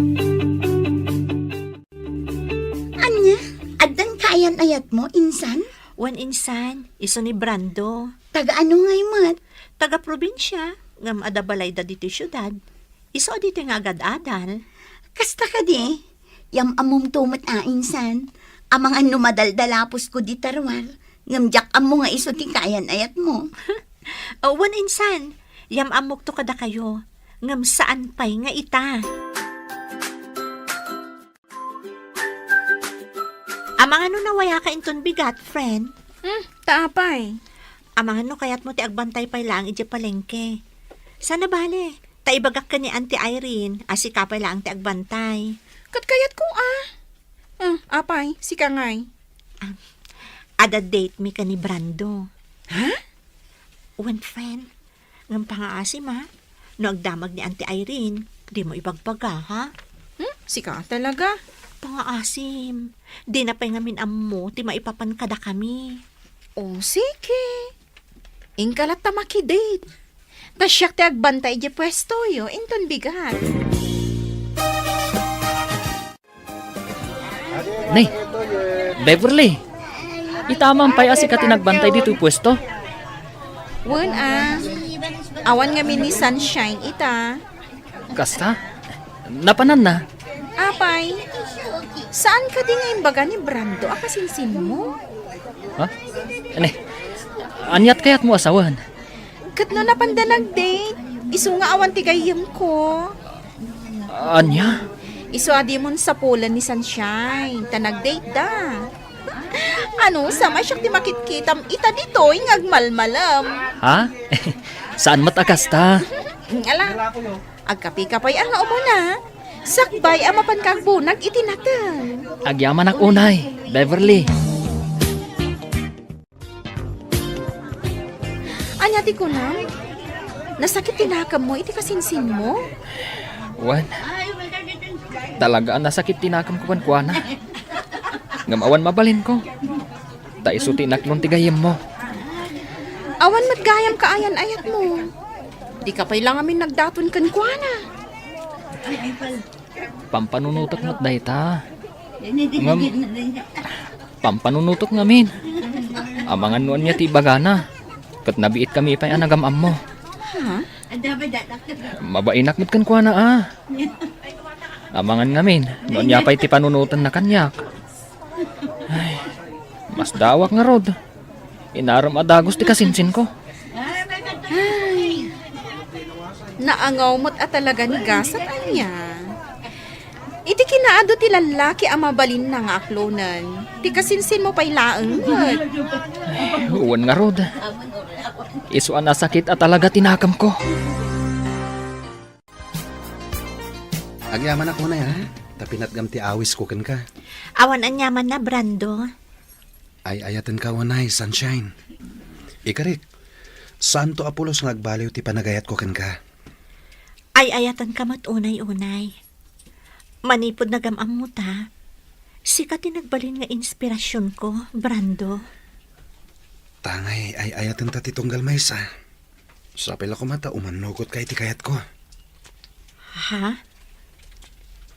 Ania? Addan kaayan-ayatmo, insan? Wen, insan, isu ni Brando. Taga ano ngay met? Taga probinsia, ngem adda balayda ditoy siudad. Isu a ditoy nga agad-adal. Kasta kadi? Yam-ammomto met a, insan. Amangan no madaldalaposko dita ruar, ngem diak ammo nga isu ti kaayan-ayatmo. O, wen, insan, yam-ammokto kadakayo, ngem saan pay nga ita. Amangan no nawayaka inton bigat, friend? Hmm, ta apay? Amangan no kayatmo ti agbantay pay laeng idiay palengke. Saan a bale, ta ibagak ken ni Auntie Irene a sika pay laeng ti agbantay. Ket kayatko a. Hmm, apay, sika ngay? Ah, adda date mi ken ni Brando. Ha? Wen, friend. Ngem pangaasim, a. No agdamag ni Auntie Irene, dimo ibagbaga, ha? Hmm? Sika talaga? Pangaasim. Dina pay ngamin ammo ti maipapan kadakami. O, sige. Inka latta makidate. Ta siak ti agbantay idiay puestoyo, inton bigat. Ne, Beverly, ita man pay a sika ti nagbantay ditoy puesto? Wen a, awan ngamin ni Sunshine ita. Kasta? Napananna? Apay, saan kadi nga imbaga ni Brando a kasinsinmo? Ha? Ne, aniat kayatmo a sawen? Ket no napanda nag-date, isu nga awan ti gayyemko. Ania? Isu a dimon sapulen ni Sunshine, ta nag-date da. Ano, sa siak ti makitkitam ita ditoy nga agmalmalem. Ha? Saan met a kasta? Ala, agkapeka pay a nga umuna. Sakbay a mapanka agbunag iti nateng. Agyamanak unay, Beverly. Ania ti kunam? Nasakit ti nakemmo iti kasinsinmo? Wen, talaga a nasakit ti nakemko kenkuana. Ngem awan mabalinko. Ta isu ti inaklon ti gayyemmo. Awan met gayam kaayan-ayatmo. Dika pay la ngamin nagdaton kenkuana. Pampanunotek met dayta. Ngem, pampanunotek ngamin. Amangan no ania ti ibagana. Ket nabiitkami pay a nagam-ammo. Ha? Mabainak met kenkuana a. Amangan ngamin no ania pay ti panunotenna kaniak. Ay, masdaawak ngarud. Inaram a dagus ti kasinsinko. Ay, naangaw met a talaga ni gasat ania. Iti kinaadu ti lallaki a mabalinna nga aklonen, ti kasinsinmo pay laeng met. Wen ngarud, isu a nasakit a talaga ti nakamko. Agyamanak unay, ha? Ta pinatgam ti awisko kenka. Awan aniamanna, Brando. Ay-ayatenka unay, Sunshine. Ikarik, saanto a pulos nga agbaliw ti panagayatko kenka. Ay-ayatenka met unay-unay. Manipud nagam-ammota, sika ti nagbalin nga inspirasionko, Brando. Tangay ay-ayatenta ti tunggal maysa. Sapay la koma ta umannugotka iti kayatko. Ha?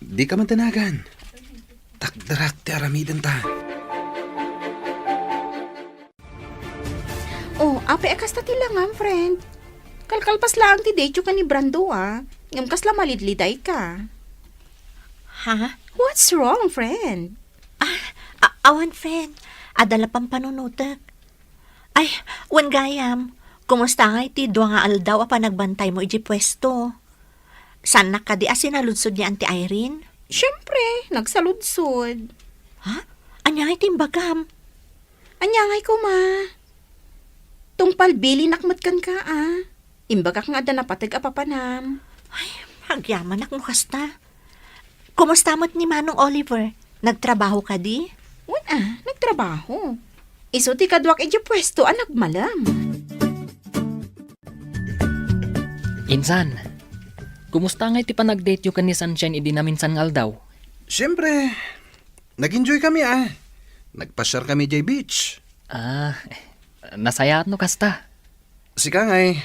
Dika man danagan. Takderak ti aramidenta. Oh, apay a kasta ti langam, friend? Kalkalpas laeng ti date-yo ken ni Brando, a. Ngem kasla malidlidayka. Ha? What's wrong, friend? Ah, a-, awan, friend. Adda la pampanunotek. Ay, wen gayam, kumusta ngay ti dua nga aldaw a panagbantaymo idiay puesto? Saannak kadi a sinaludsod ni Auntie Irene? Siempre, nagsaludsod. Ha? Ania ngay ti imbagam? Ania ngay koma? Tungpal bilinak met kenka, a. Imbagak nga adda napateg a papanam. Ay, agyamanak no kasta. Kumusta met ni Manong Oliver? Nagtrabaho kadi? Wen a, nagtrabaho. Isu ti kaduak idiay puesto a nagmalem. Insan, kumusta ngay ti panagdate-yo ken ni Sunshine idi naminsan nga aldaw? Siempre, nag-enjoy kami, a. Nagpasiar kami idiay beach. Ah, nasayaat no kasta. Sika ngay,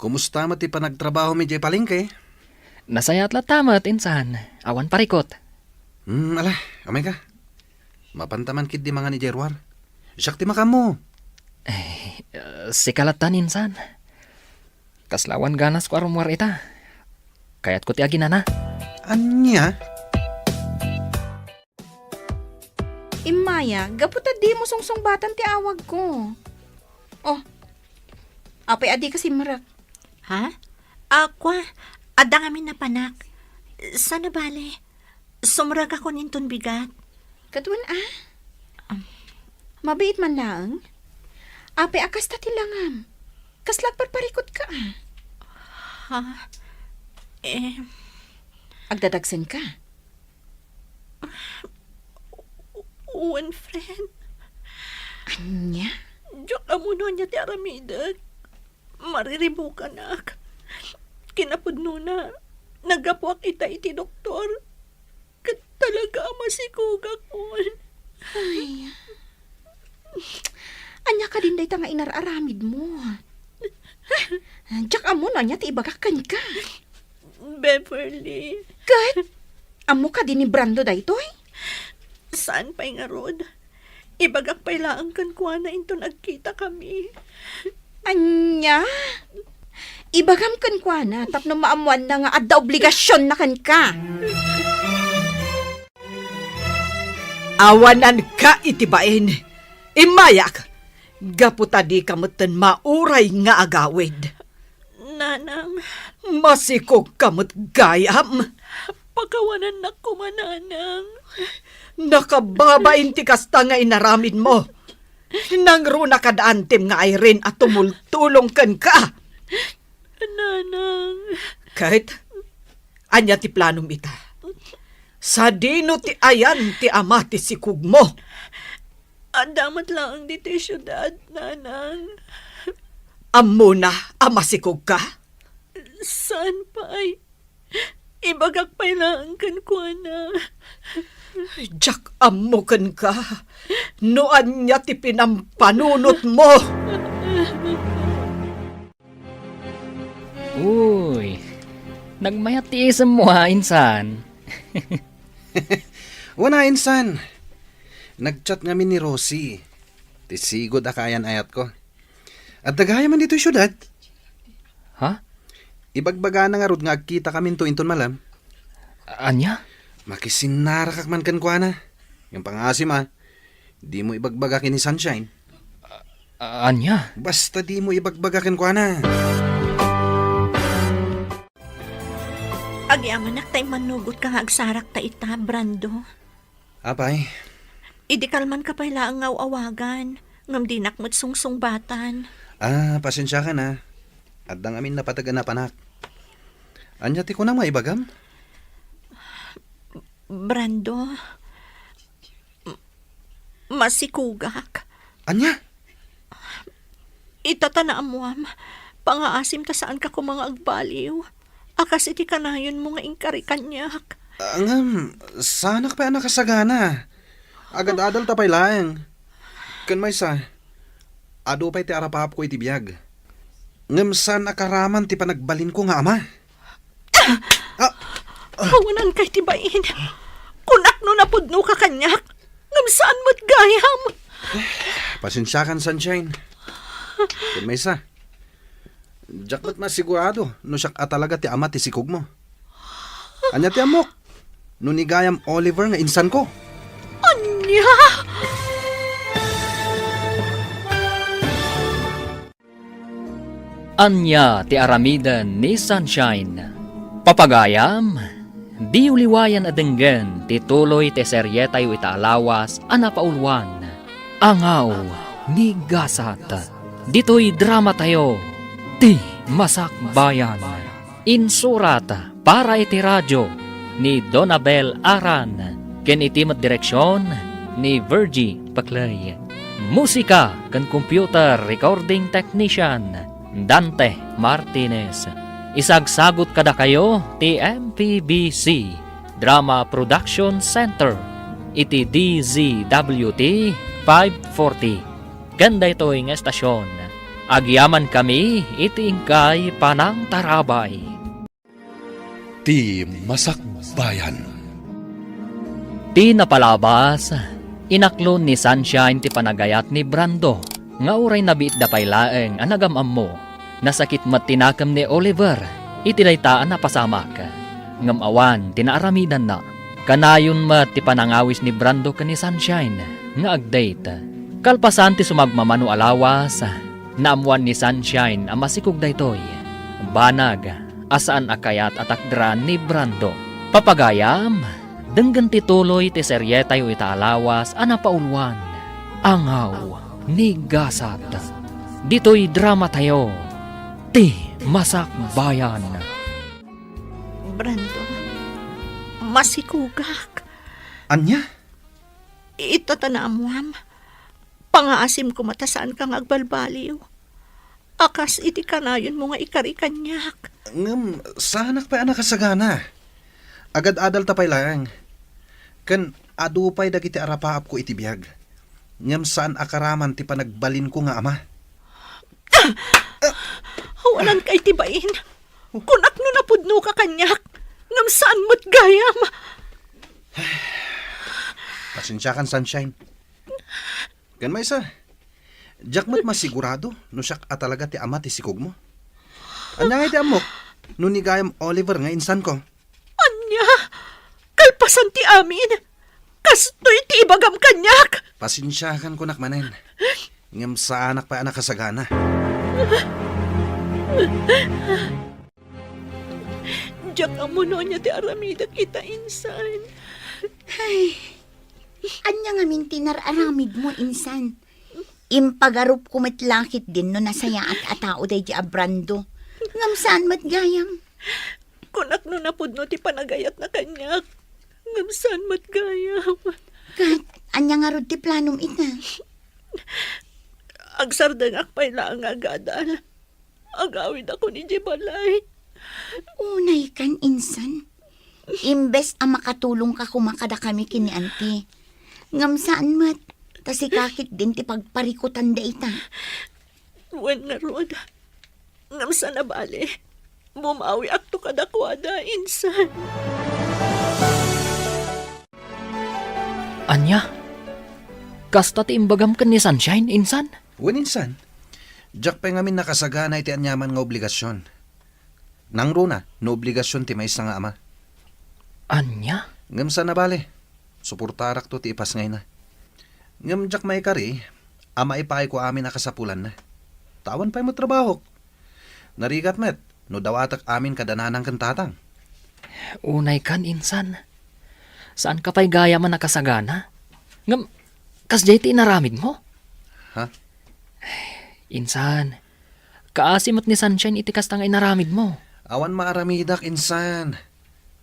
kumusta met ti panagtrabahomi idiay palengke? Nasayaat latta met, insan. Awan parikut. Hmm, ala, umayka. Mapanta man ketdi mangan idiay ruar. Siak ti makaammo. Eh, sika latta, insan. Kasla awan ganasko a rummuar ita. Kayatko ti aginana. Ania? Immaya, gapu ta dimo sungsungbatan ti awagko. Oh, apay a dika simrek? Ha? A, kua, adda ngamin napanak. Saan a bale? Sumrekakon inton bigat. Ket wen a? Am. Mabiit man laeng? Apay a kasta ti langam? Kasla agparparikutka a? Ha? Eh. Agdadagsenka? Wen, friend. Ania? Diak ammo no ania ti aramidek. Mariribukanak. Kinapudnona, naggapuak ita iti doktor. Ket talaga a masikogakon. Ay. Ania kadin dayta nga inar-aramidmo? Diak ammo no ania ti ibagak kenka. Beverly. Ket? Ammo kadi ni Brando daytoy? Saan pay ngarud? Ibagak pay laeng kenkuana inton agkitakami. Ania? Ibagam kenkuana tapno maammoanna nga adda obligasionna kenka. Awananka iti bain. Immayak, gapu ta dika metten mauray nga agawid. Nanang. Masikogka met gayam. Pakawanannak koma, Nanang. Nakababain ti kasta nga inaramidmo. Nangruna kad antim nga Irene a tumultulong kenka. Nanang. Ket, ania ti planom ita? Sadino ti ayan ti ama ti sikogmo? Adda met laeng ditoy siudad, Nanang. Ammona a masikogka? Saan pay? Ibagak pay laeng kenkuana. Diak ammo kenka no ania ti pinampanunotmo. Uy, nagmayat ti isemmo, a, insan. Wen a, insan. Nag-chat ngamin ni Rosie. Ti sigud a kaayan-ayatko. Adda gayam man ditoy siudad. Ha? Ibagbagana ngarud nga agkitakaminto inton malem. Ania? Makisinnarakak man kenkuana. Ngem pangngaasim a, dimo ibagbaga ken ni Sunshine. A-, ania? Basta dimo ibagbaga kenkuana. Agyamanak ta immannugotka nga agsarakta ita, Brando. Apay? Idi kalmanka pay laeng nga aw-awagan, ngem dinak met sungsungbatan. Ah, pasensiakan a. Adda ngamin napateg a napanak. Ania ti kunam nga ibagam? Brando, m-, masikugak. Ania? Ita ta naammoam, pangaasim ta saanka koma nga agbaliw. A kas iti kanayonmo nga inkari kaniak. Ah, ngem, saanak pay a nakasagana. Agad-adal ta pay laeng. Ken maysa, adu pay ti arapaapko iti biag. Ngem saan a karaman ti panagbalinko nga ama. Ah! Awanan kay ti bain. Kunak no napudnoka kaniak, ngem saan met gayam. Pasensiakan, Sunshine. Ken maysa, diak met masigurado no siak a talaga ti ama ti sikogmo. Ania ti ammok? No ni gayam Oliver nga insanko? Ania? Ania ti aramiden ni Sunshine? Papagayam, diyo liwayan a denggen ti tuloy ti serietayo ita a lawas a napauluan, Angaw ni Gasat. Ditoy dramatayo, Ti Masakbayan. Insurat para iti radio ni Donabel Aran, ken iti met direksion ni Virgie Paclay. Musika ken computer recording technician, Dante Martinez. Isagsagut kadakayo ti M P B C Drama Production Center iti D Z W T five forty. Ken daytoy nga estasion, agyamankami iti inkay panangtarabay. Ti Masakbayan. Ti napalabas, inaklon ni Sunshine ti panagayat ni Brando nga uray nabiitda pay laeng a nagam-ammo. Nasakit met ti nakem ni Oliver iti dayta a napasamak, ngem awan ti naaramidanna. Kanayon met ti panangawis ni Brando ken ni Sunshine nga ag-date. Kalpasan ti sumagmamano a lawas, naammoan ni Sunshine a masikog daytoy. Banag a saan a kayat a takderan ni Brando. Papagayam, denggen ti tuloy ti serietayo ita a lawas a napauluan, Angaw ni Gasat. Ditoy dramatayo, Ti Masakbayan. Brando, masikugak. Ania? Ita ta naammoam, pangaasim koma ta saanka nga agbalbaliw. A kas iti kanayonmo nga ikari kaniak. Ngem, saanak pay a nakasagana. Agad-adal ta pay laeng. Ken adu pay dagiti arapaapko iti biag. Ngem saan a karaman ti panagbalinko nga ama. Awanan kay ti bain. Kunak no napudnoka kaniak, ngem saan met gayam. Pasensiakan, Sunshine. Ken maysa, diak met masigurado no siak a talaga ti ama ti sikogmo. Ania ngay ti ammok no ni gayam Oliver nga insanko? Ania? Kalpasan ti amin, kastoy ti ibagam kaniak? Pasensiakan kunak manen. Ngem saanak pay a nakasagana. Diak ammo no ania ti aramidek ita insan. Ay, ania ngamin ti nar-aramidmo insan? Impagarupko met la ketdin no nasayaat a tao daydi a Brando. Ngem saan met gayam. Kunak no napudno ti panagayatna kaniak. Ngem saan met gayam. Ket ania ngarud ti planom ita? Agsardengak pay laeng nga agadal. Agawidakon idiay balay. Unaykan insan. Imbes a makatulongka koma kadakami ken ni Auntie. Ngem saan met, ta sika ketdin ti pagparikutanda ita. Wen ngarud, ngem saan a bale. Bumawiakto kadakuada, insan. Ania? Kasta ti imbagam ken ni Sunshine, insan? Wen, insan. Diak pay ngamin nakasagana iti aniaman nga obligasion. Nangruna, no obligasion ti maysa nga ama. Ania? Ngem saan a bale. Suportarakto ti ipasngayna. Ngem diak maikari a maipayko amin a kasapulanna. Ta awan pay met trabahok. Narigat met no dawatek amin kada nanang ken tatang. Unay kan, insan. Saan ka pay gayam a nakasagana? Ngem, kasdiay ti inaramidmo? Ha? Insan, kaasi met ni Sunshine iti kasta nga inaramidmo. Awan maaramidak, insan.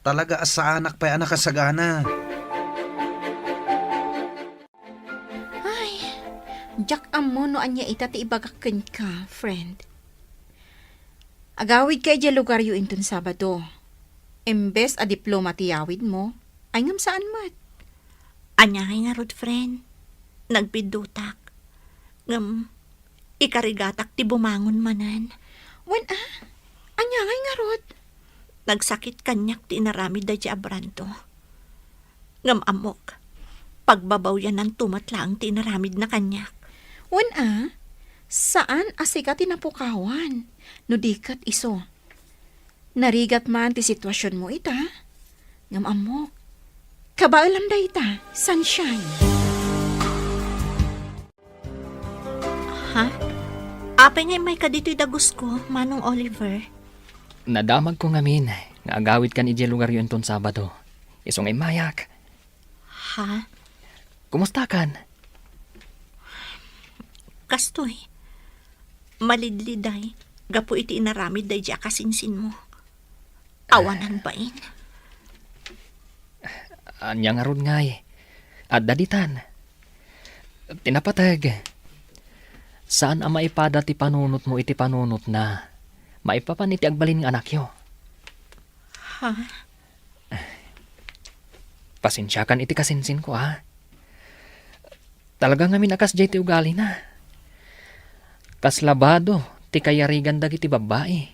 Talaga a saanak pay a nakasagana. Ay, diak ammo no ania ita ti ibagak kenka, friend. Agawidka idiay lugaryo inton Sabado. Imbes a diploma ti yawidmo, ay ngem saan met. Ania ngay ngarud, friend? Nagbiddutak. Ngem, ikarigatak ti bumangon manen. Wen a? Ania ngay ngarud? Nagsakit kaniak ti inaramid daydiay a Brando. Ngem ammok, pagbabawiananto met laeng ti inaramidna kaniak. Wen a, saan a sika ti napukawan, no di ket isu. Narigat man ti situasionmo ita, ngem ammok, kabaelam dayta, Sunshine. Ha? Apay nga immayka ditoy dagusko, Manong Oliver? Nadamagko ngamin nga agawidkan idiay lugaryo inton Sabado. Isu nga immayak. Ha? Kumustakan? Kastoy, malidliday gapu iti inaramid daydiay a kasinsinmo. Awanan bain. Ania ngarud ngay? Adda ditan. Ti napateg, saan a maipada ti panunotmo iti panunotna maipapan iti agbalin nga anakyo. Ha? Pasensiakan iti kasinsinko, a. Talaga ngamin a kasdiay ti ugalina. Kasla bado ti kayarigan dagiti babbai.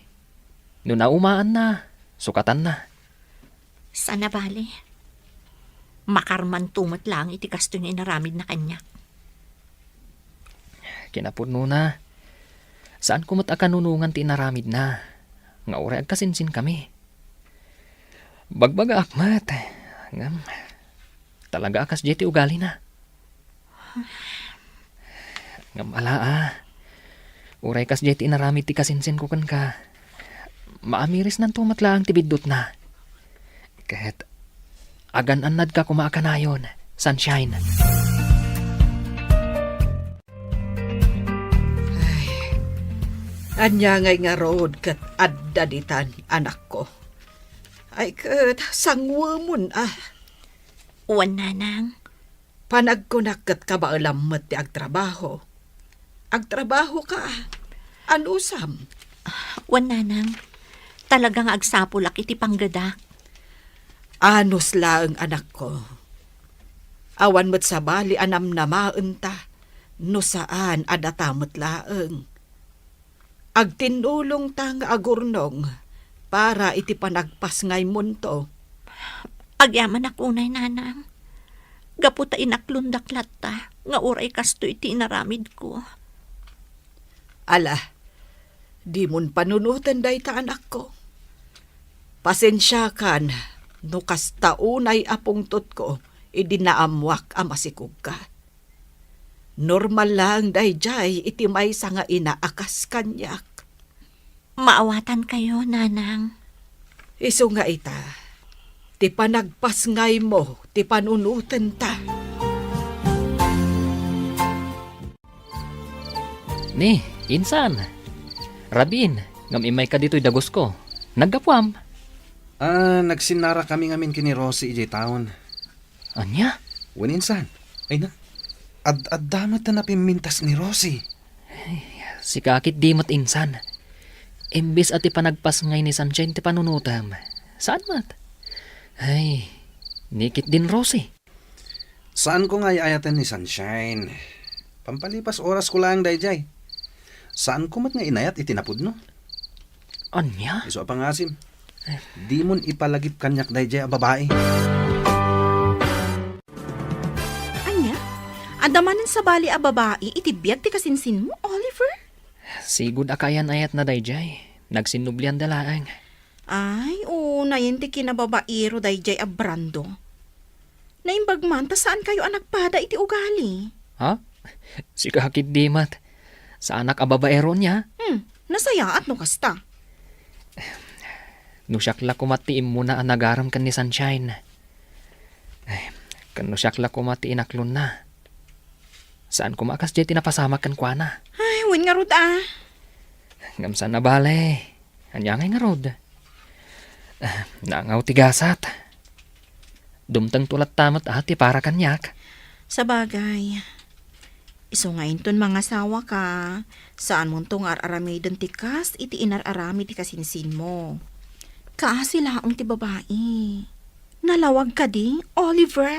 No naumaanna, sukatanna. Saan a bale. Makarmanto met laeng iti kastoy nga inaramidna kaniak. Kinapudnona, saanko met a kanunongan ti inaramidna, nga uray agkasinsinkami. Bagbagaak met, ngem talaga a kasdiay ti ugalina. Ngem ala a, uray kasdiay ti inaramid ti kasinsinko kenka, maamirisnanto met laeng ti biddutna. Ket agan-annadka koma a kanayon, Sunshine. Ay, ania ngay ngarud ket adda ditan, anakko? Ay ket, sangwemon a. Wen, nanang. Panagkunak ket kabaelam met ti agtrabaho. Agtrabahoka, anusam? Wen, nanang. Talaga nga agsapulak iti panggedak. Anus laeng, anakko. Awan met sabali a namnamaenta no saan a data met laeng. Agtinnulongta nga agurnong para iti panagpasngaymonto. Agyamanak unay, nanang. Gapu ta inaklondak latta nga uray kastoy ti inaramidko. Ala, dimon panunoten dayta, anakko. Pasensiakan no kasta unay a pungtotko idi naammoak a masikogka. Normal laeng daydiay iti maysa nga ina a kas kaniak. Maawatankayo, nanang. Isu nga ita, ti panagpasngaymo ti panunotenta. Ni, insan. Rabin, ngem immayka ditoy dagusko. Naggapuam? Ah, nagsinnarakami ngamin ken ni Rosie idiay taon. Ania? Wen, insan. Ay na. Ad-adda met ta napimmintas ni Rosie. Ay, sika ketdi met, insan. Imbes a ti panagpasngay ni Sunshine ti panunotem, saan met? Ay, ni ketdin Rosie. Saanko nga ay-ayaten ni Sunshine. Pampalipas orasko laeng daydiay. Saanko met nga inayat iti napudno. Ania? Isu a pangasim. Dimon ipalagip kaniak daydiay a babai. Ania? Adda manen sabali a babai iti biag ti kasinsinmo, Oliver? Sigud a kaayan-ayatna daydiay. Nagsinnublianda laeng. Ay, unayen ti kinababairo daydiay a Brando. Naimbag man ta saankayo a nagpada iti ugali. Ha? Sika ketdi met. Saanak a babaero nia? Hmm, nasayaat no kasta. No siak la koma ti immuna a nagarem ken ni Sunshine. Ay, ken no siak la koma ti inaklonna. Saan koma a kasdiay ti napasamak kenkuana. Ay, wen ngarud a. Ngem saan a bale. Ania ngay ngarud? Ah, nangaw ti gasat. Dumtengto latta met a ti para kaniak. Sabagay, isu nga inton mangasawaka, saanmonto nga ar-aramiden ti kas iti inar-aramid ti kasinsinmo. Kaasi laeng ti babai. Nalawag kadi, Oliver?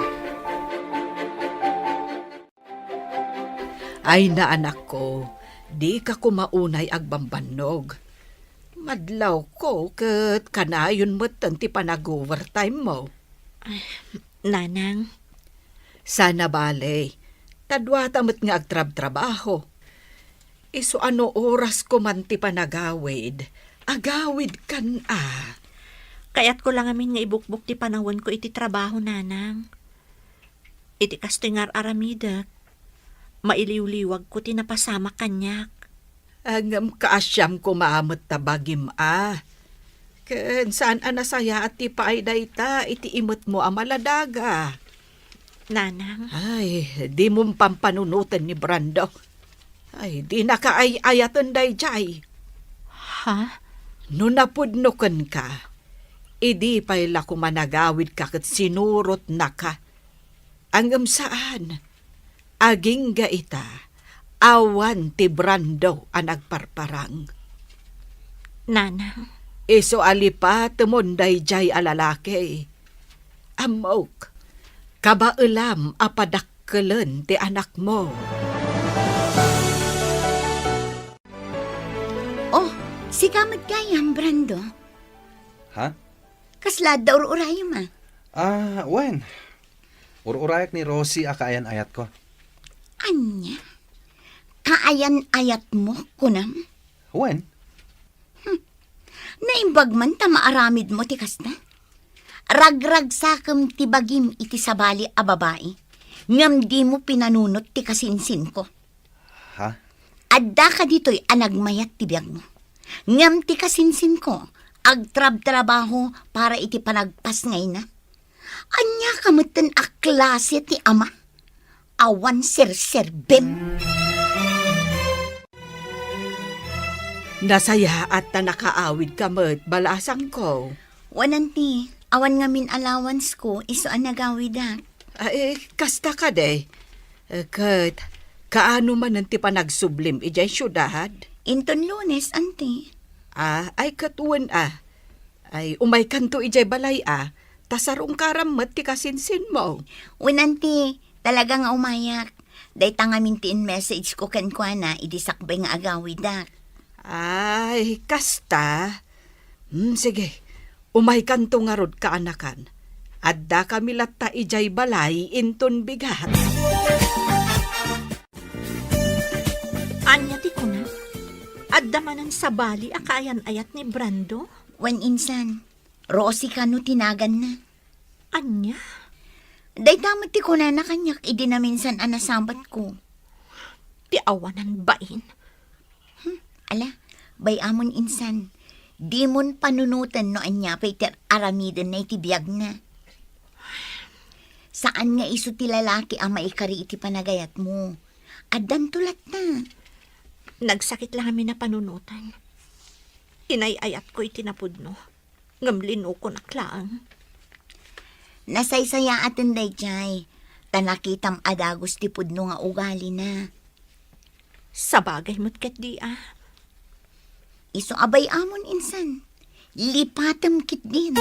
Ay, naanakko, dika koma unay agbambannog. Madlawko ket kanayon metten ti panag-overtime mo. Ay, Nanang. Saan a bale, ta duata met nga agtrabtrabaho. Isu a no orasko man ti panagawid, agawidkan a. Kayatko la ngamin nga ibukbok ti panawenko iti trabaho, Nanang. Iti kastoy nga ar-aramidek, mailiwliwagko ti napasamak kaniak. Ngem kaasiam koma met ta bagim a. Ken saan a nasayaat ti paay dayta iti imetmo a maladaga. Nanang. Ay, dimon pampanunoten ni Brando. Ay, dinaka ay-ayaten daydiay. Ha? No napudno kenka, idi pay la koma nagawidka ket sinurotnaka. Ngem saan. Agingga ita, awan ti Brando a nagparparang. Nanang. Isu a lipatemon daydiay a lalaki. Ammok, kabaelam a padakkelen ti anakmo. Oh, sika met gayam, Brando. Ha? Kasla adda ur-urayem a? Ah, wen. Ur-urayak ni Rosie a kaayan-ayatko. Ania? Kaayan-ayatmo, kunam? Wen. Hmm. Naimbag man ta maaramidmo ti kasta? Ragragsakem ti bagim iti sabali a babai, ngem dimo pinanunot ti kasinsinko. Ha? Adda kaditoy a nagmayat ti biagmo. Ngem ti kasinsinko, agtrabtrabaho para iti panagpasngayna. Ania ka metten a klase ti ama? Awan serserbem. Nasayaat ta nakaawidka met, balasangko. Wen, anti, awan ngamin allowance ko, isu a nagawidak. Ay, kasta kadi. Eh, ket, kaano manen ti panagsublim idiay siudad? Inton Lunes, anti. Ah, ay, ket wen a. Ay, umaykanto idiay balay a, ta sarungkaram met ti kasinsinmo. Wen, anti, talaga nga umayak. Dayta ngamin ti in-message ko kenkuana idi sakbay nga agawidak. Ay, kasta? Hmm, sige. Umaykanto ngarud, kaanakan. Addakami latta idiay balay inton bigat. Ania ti kuna? Adda manen sabali a kaayan-ayat ni Brando? Wen, insan. Rosie kano ti naganna. Ania? Dayta met ti kunana kaniak idi naminsan a nasabatko. Ti awanan bain. Hmm, ala, bay-amon insan. Dimon panunoten no ania pay ti ar-aramidenna iti biagna. Saan nga isu ti lalaki a maikari iti panagayatmo. Addanto latta. Nagsakit la ngamin a panunoten. Inay-ayatko iti napudno. Ngem linukonak laeng. Nasaysayaaten daydiay, ta nakitam a dagus ti pudno nga ugalina. Sabagay met ketdi a. Isu a bay-amon insan. Lipatem ketdin.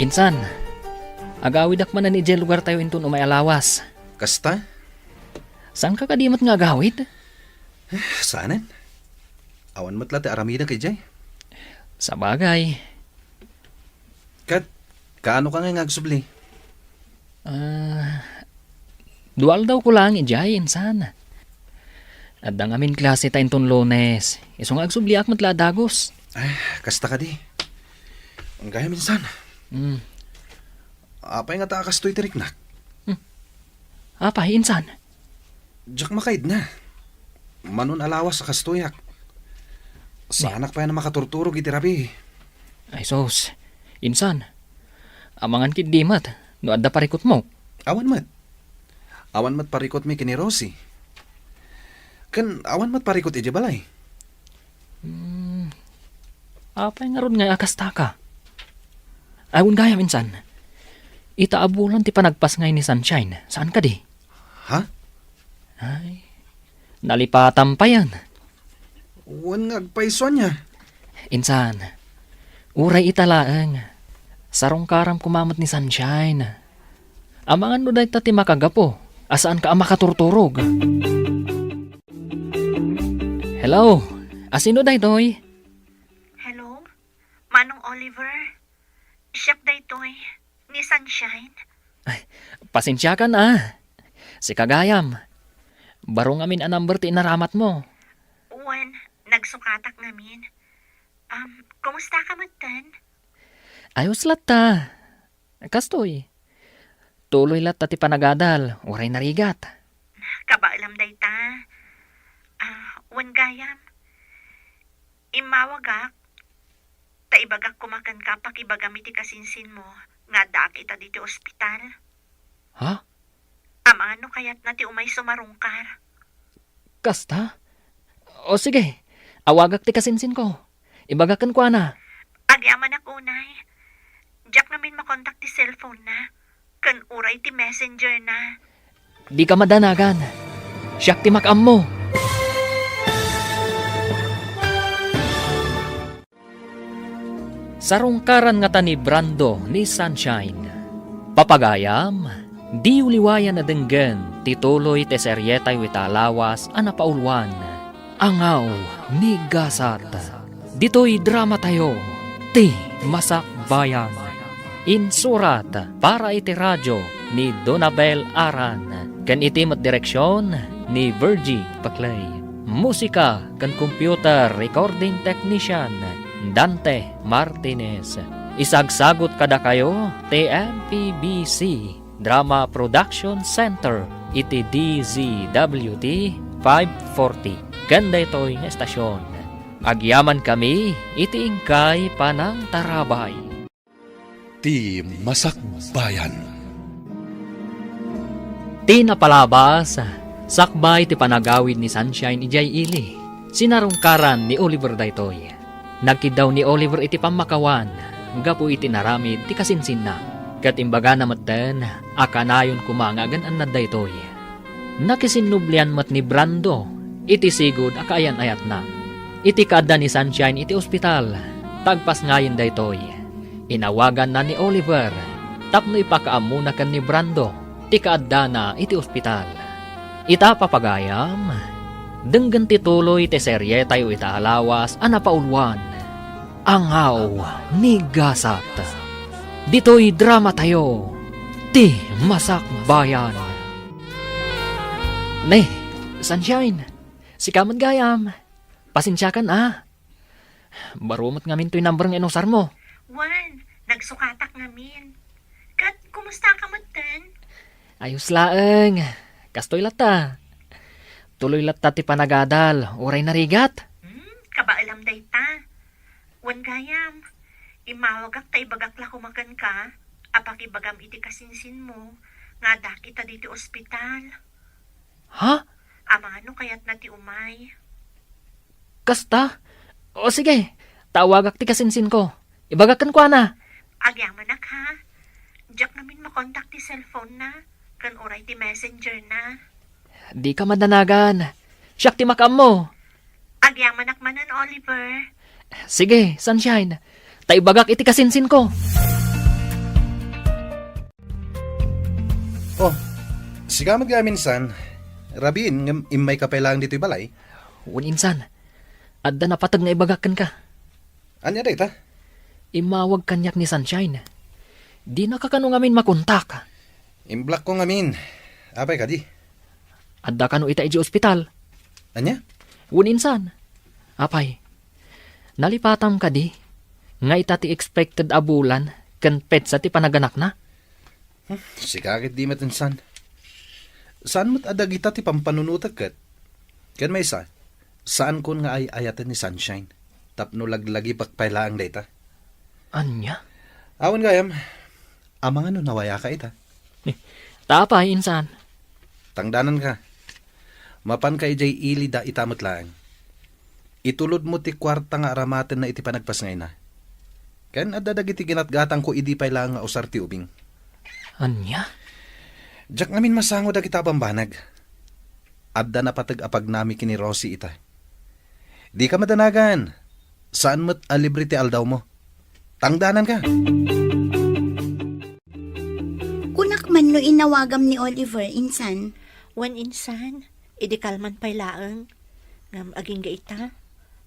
Insan, agawidak manen idiay lugartayo inton umay a lawas. Kasta? Saanka kadi met nga agawid? Eh, saanen. Awan met la ti aramidek idiay. Sabagay. Ket, kaano ka ngay nga agsubli? Ah, dua aldawko laeng idiay, insan. Adda ngamin klase ta inton Lunes. Isu nga agsubliak met la a dagus. Ay, kasta kadi. Gayam, insan. Hmm. Apay ngata a kastoy ti riknak? Hmm. Apay, insan? Diak makaidna. Mano a lawas a kastoyak. Saanak pay a makaturturog iti rabii. Ay sus, insan, amangan ketdi met no adda parikutmo. Awan met. Awan met parikutmi ken ni Rosie. Ken awan met parikut idiay balay. Hmm, apay ngarud ngay a kastaka? Ay, wen gayam, insan. Ita a bulan ti panagpasngay ni Sunshine, saan kadi? Ha? Ay, nalipatam payen. Wen nga agpayso ania? Insan, uray ita laeng. Sarungkaram koma met ni Sunshine. Amangan no dayta ti makagapu a saanka a makaturturog. Hello, asino daytoy? Hello, Manong Oliver. Siak daytoy, ni Sunshine. Ay, pasensiakan a. Sika gayam. Baro ngamin a number ti inaramatmo. Wen, nagsukatak ngamin. Um, kumusta ka metten? Ayos latta. Kastoy. Tuloy latta ti panagadal, uray narigat. Kabaelam dayta. Ah, wen gayam. Immawagak, ta ibagak koma kenka pakibagam iti kasinsinmo nga addaak ita ditoy ospital. Ha? Amangan no kayatna ti umay sumarungkar. Kasta? O sige, awagak ti kasinsinko. Ibagak kenkuana. Agyamanak unay. Diak ngamin makontak ti cellphone na, ken uray ti messenger na. Dika madanagan. Siak ti makaammo. Sarungkaran ngata ni Brando ni Sunshine. Papagayam, diyo liwayan a denggen ti tuloy ti serietayo ita a lawas a napauluan, Angaw ni Gasat. Ditoy dramatayo, Ti Masakbayan. Insurat para iti radio ni Donabel Aran, ken iti met direksion ni Virgie Paclay. Musika ken computer recording technician, Dante Martinez. Isagsagut kadakayo ti M P B C Drama Production Center iti D Z W T five forty. Ken daytoy nga estasion, agyamankami iti inkay panangtarabay. Ti Masakbayan. Ti napalabas, sakbay ti panagawid ni Sunshine idiay ili. Sinarungkaran ni Oliver daytoy. Nagkiddaw ni Oliver iti pammakawan gapu iti inaramid ti kasinsinna. Ket imbagana metten a kanayon koma nga agan-annad daytoy. Nakisinnublian met ni Brando iti sigud a kaayan-ayatna. Iti kaadda ni Sunshine iti ospital, ta agpasngayen daytoy, inawaganna ni Oliver tapno ipakaammona ken ni Brando ti kaaddana iti ospital. Ita, papagayam, denggen ti tuloy ti serietayo ita a lawas a napauluan, Angaw ni Gasat. Ditoy dramatayo, Ti Masakbayan. Ne, Sunshine, sika met gayam. Pasensiakan a. Baro met ngamin toy number nga inusarmo. Wen, nagsukatak ngamin. Ket kumusta ka metten? Ayos laeng. Kastoy latta. Tuloy latta ti panagadal, uray narigat. Hmm, kabaelam dayta. Wen gayam, immawagak ta ibagak la koma kenka a pakibagam iti kasinsinmo nga addaak ita ditoy ospital. Ha? Amangan no kayatna ti umay. Kasta? O sige, ta awagak ti kasinsinko. Ibagak kenkuana. Agyamanak, ha? Diak ngamin makontak ti cellphone na, ken uray ti messenger na. Dika madanagan. Siak ti makaammo. Agyamanak manen, Oliver. Sige, Sunshine. Ta ibagak iti kasinsinko. Oh, sika met gayam, insan. Rabiin ngem immayka pay laeng ditoy balay? Wen, insan. Adda napateg nga ibagak kenka. Ania dayta? Immawag kaniak ni Sunshine. Dinaka kano ngamin makontak. Imblockko ngamin. Apay kadi? Adda kano ita idiay ospital. Ania? Wen, insan. Apay, nalipatam kadi nga ita ti expected a bulan ken petsa ti panaganakna? Hmm, sika ketdi met, insan. Saan met a dagita ti pampanunotek ket? Ken maysa, saankon nga ay-ayaten ni Sunshine. tapno laglagipek pay laeng dayta. Ania? Awan gayam, amangan no nawayaka ita. Ni, ta apay, insan? Tangdananka. Mapanka idiay ili da ita met laeng. Itulodmo ti kuarta nga aramatenna iti panagpasngayna. Ken adda dagiti ginatgatangko idi pay laeng nga usar ti ubing. Ania? Diak ngamin masango dagita a bambanag. Adda napateg a pagnami ken ni Rosie ita. Dika madanagan. Saan met a libre ti aldawmo. Tangdananka. Kunak man no inawagam ni Oliver, insan. Wen, insan, idi kalman pay laeng. Ngem agingga ita,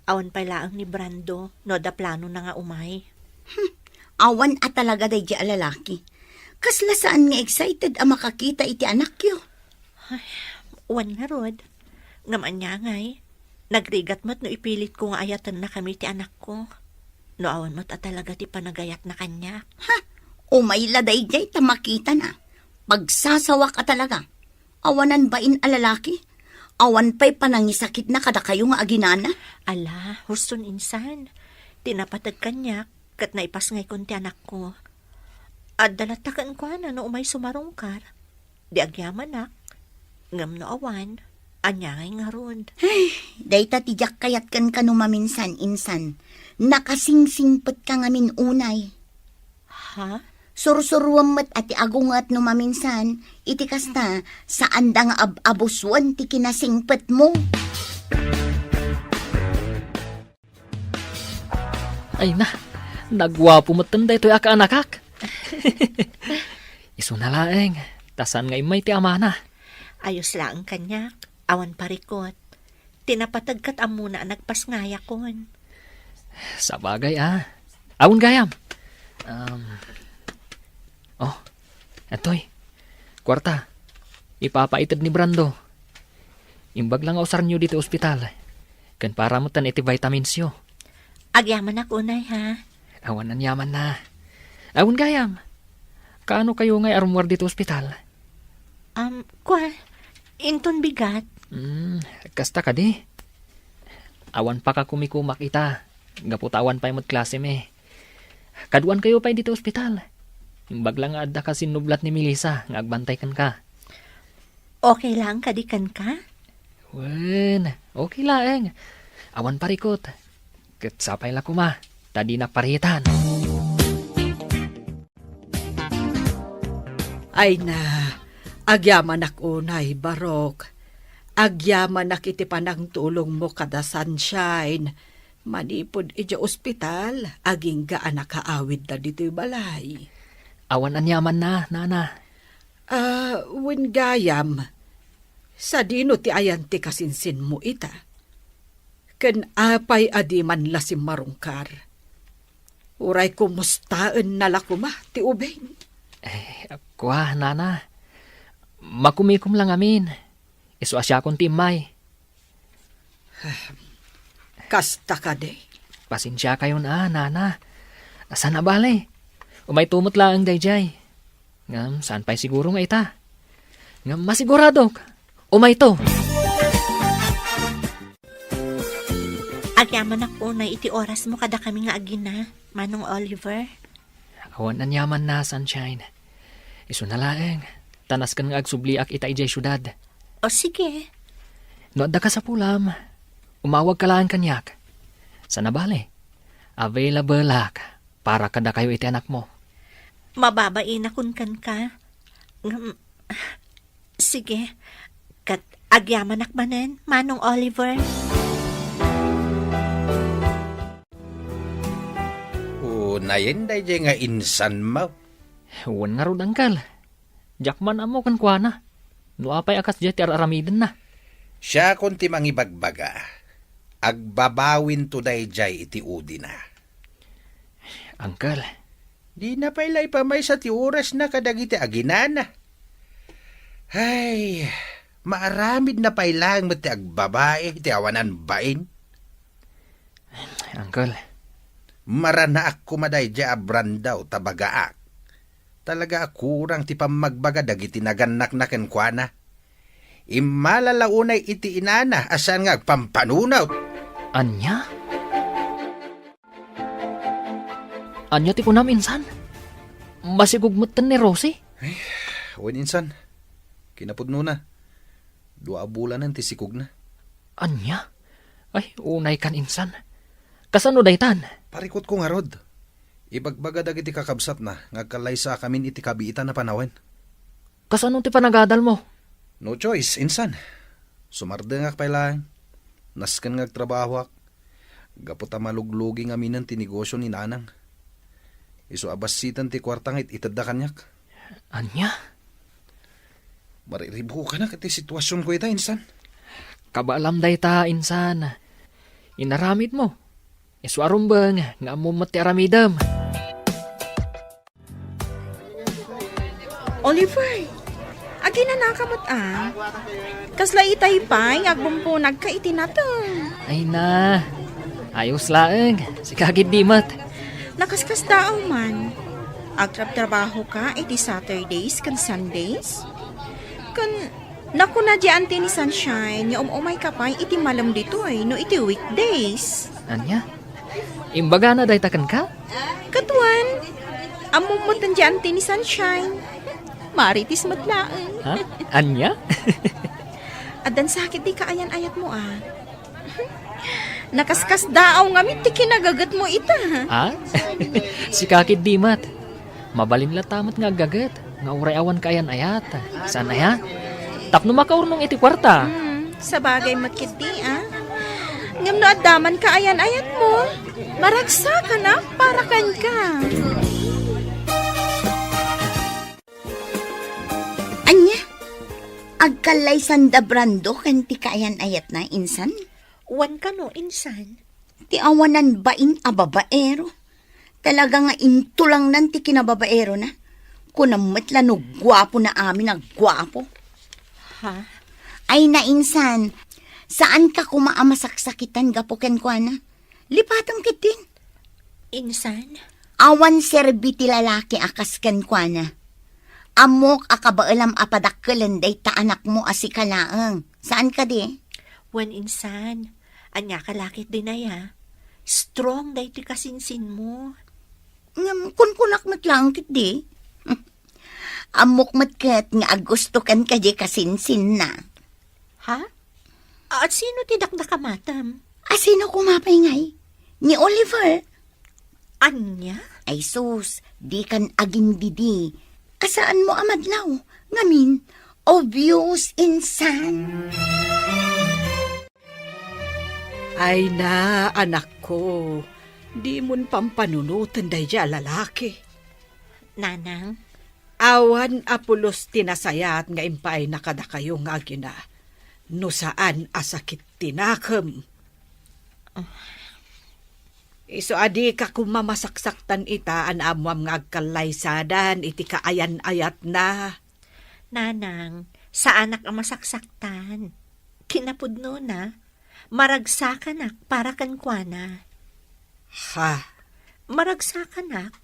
awan pay laeng ni Brando no adda planona nga umay. Hmm, awan a talaga daydi a lalaki. Kasla saan nga excited a makakita iti anakyo. Ay, wen ngarud. Ngem ania ngay, nagrigat met no ipilitko nga ayatennakami ti anakko. No awan met a talaga ti panagayatna kaniak. Ha? Umay la daydiay ta makitana. Pagsasawak a talaga. Awanan bain a lalaki. Awan pay panangisakitna kadakayo nga aginana. Ala, huston insan. Ti napateg kaniak, ket naipasngaykon ti anakko. Adda latta kenkuana no umay sumarungkar. Di agyamanak, ngem no awan, ania ngay ngarud? Ay, dayta ti diak kayat kenka no maminsan-insan. Nakasingsingpetka ngamin unay. Ha? Sursuruem met a ti agunget no maminsan, iti kasta, saanda nga ab-abusuen ti kinasingpetmo. Ay na, naguapo metten daytoy a kaanakak. Isuna laeng, ta saan nga immay ti amana. Ayos laeng kaniak, awan parikot. Ti napateg ket ammona a nagpasngayakon. Sabagay a. Awan gayam. Um, oh, atoy. Kuarta. Ipapaited ni Brando. Imbag la nga usaryo ditoy ospital. Ken para metten iti vitaminsyo. Agyamanak unay, ha? Awan aniamanna. Awan gayam. Kaano kayo ngay a rummuar ditoy ospital? Um, kua, inton bigat. Hmm, kasta kadi. Awan pakakumikumak ita. Gapu ta awan pay met klasemi. Kaduan kayo pay ditoy ospital. Imbag la nga adda ka sinnublat ni Melissa nga agbantay kenka. Okay lang kadi kenka? Wen, okay laeng. Awan parikot. Ket sapay la koma, ta dinak paritan. Ay na, agyamanak unay, Barok. Agyamanak iti panangtulongmo kada Sunshine. Manipud idiay ospital, agingga a nakaawidda ditoy balay. Awan aniamanna, nana. Ah, wen gayam, sadino ti ayan ti kasinsinmo ita? Ken apay a di man la simmarungkar? Uray kumustaenna la koma ti ubing? Eh, kua, nana. Makumikom la ngamin. Isu a siakon ti immay. Kasta kadi. Pasensiakayon a, nana. Saan a bale. Umayto met laeng daydiay. Ngem saan pay siguro nga ita. Ngem masiguradok. Umayto. Agyamanak unay iti orasmo kadakami nga agina, Manong Oliver. Awan aniamanna, Sunshine. Isuna laeng, ta nasken nga agsubliak ita idiay siudad. O, sige. No adda kasapulam, umawagka laeng kaniak. Saan a bale, available-ak para kadakayo iti anakmo. Mababainakon kenka. Ngem, sige. Ket agyamanak manen, Manong Oliver. Unayen daydiay nga insanmo. Wen ngarud, Uncle. Diak man ammo kenkuana no apay a kasdiay ti ar-aramidenna. Siakon ti mangibagbaga. Agbabawinto daydiay iti udina. Uncle. Dina pay la ipamaysa ti orasna kadagiti aginana. Ay, maaramidna pay laeng met ti agbabai iti awanan bain. Uncle. Maranaak koma daydiay a Brando ta bagaak. Talaga a kurang ti pammagbaga dagiti nagannakna kenkuana. Immala la unay iti inana a saan nga agpampanunot. Ania? Ania ti kunam, insan? Masikog metten ni Rosie? Wen, insan. Kinapudnona. Dua a bulanen ti sikogna. Ania? Ay, unay kan, insan. Kasano daytan? Parikutko ngarud. Ibagbaga dagiti kakabsatna nga agkallaysakamin iti kabiitan a panawen. Kasano ti panagadalmo? No choice, insan. Sumardengak pay laeng. Nasken nga agtrabahoak. Gapu ta maluglugi ngaminen ti negosio ni Nanang. Isu a bassiten ti kuarta nga it-itedda kaniak. Ania? Mariribukanak iti situasionko ita, insan. Kabaelam dayta, insan. Inaramidmo. Isu a rumbeng nga ammom met ti aramidem. Oliver, aginanaka met a. Kasla itay pay nga agbumpunagka iti nateng. Ay na, ayos laeng. Sika ketdi met. Nakaskasdaaw man. Agtrabtrabahoka iti Saturdays ken Sundays? Ken nakuna di anti ni Sunshine nga um-umayka pay iti malem ditoy no iti weekdays. Ania? Imbagana dayta kenka? Kaduan, ammom met ti anti ni Sunshine. Marites met laeng. Ha? Ania? Addan sakit di kaayan-ayatmo a. Nakaskasdaaw ngamin ti kinagagetmo ita. Ha? Sika ketdi met. Mabalin latta met nga aggaget nga uray awan kaayan-ayat. Saan aya? Tapno makaurnong iti kuarta. Hmm, sabagay met ketdi a. Ngem no adda man kaayan-ayatmo, maragsakanak para kenka. Ania? Agkallaysanda Brando ken ti kaayan-ayatna, insan? Wen kano, insan? Ti awanan bain a babaero. Talaga nga intulangnan ti kinababaerona. Kunam met la no guapo na amin a guapo. Ha? Ay na, insan, saanka koma a masaksakitan gapu kenkuana. Lipatem ketdin. Insan? Awan serbi ti lalaki a kas kenkuana. Ammok a kabaelam a padakkelen dayta anakmo a sika laeng. Saan kadi? Wen, insan, ania ka la ketdin aya? Strong daytoy kasinsinmo. Ngem kunkunak met laeng ketdi. Ammok met ket nga agustokan kadi kasinsinna. Ha? At sino ti dakdakamatem? A sino koma pay ngay? Ni Oliver. Ania? Ay sus, dikan agindidi. Kasaanmo a madlaw. Ngamin, obvious, insan. Ay na, anakko, dimon pampanunoten daydiay a lalaki. Nanang? Awan a pulos ti nasayaat nga impaayna kadakayo nga agina, no saan a sakit ti nakem. Isu a dika koma masaksaktan ita a naammoam nga agkallaysadan iti kaayan-ayatna. Nanang, saanak a masaksaktan. Kinapudnona, maragsakanak para kenkuana. Ha? Maragsakanak,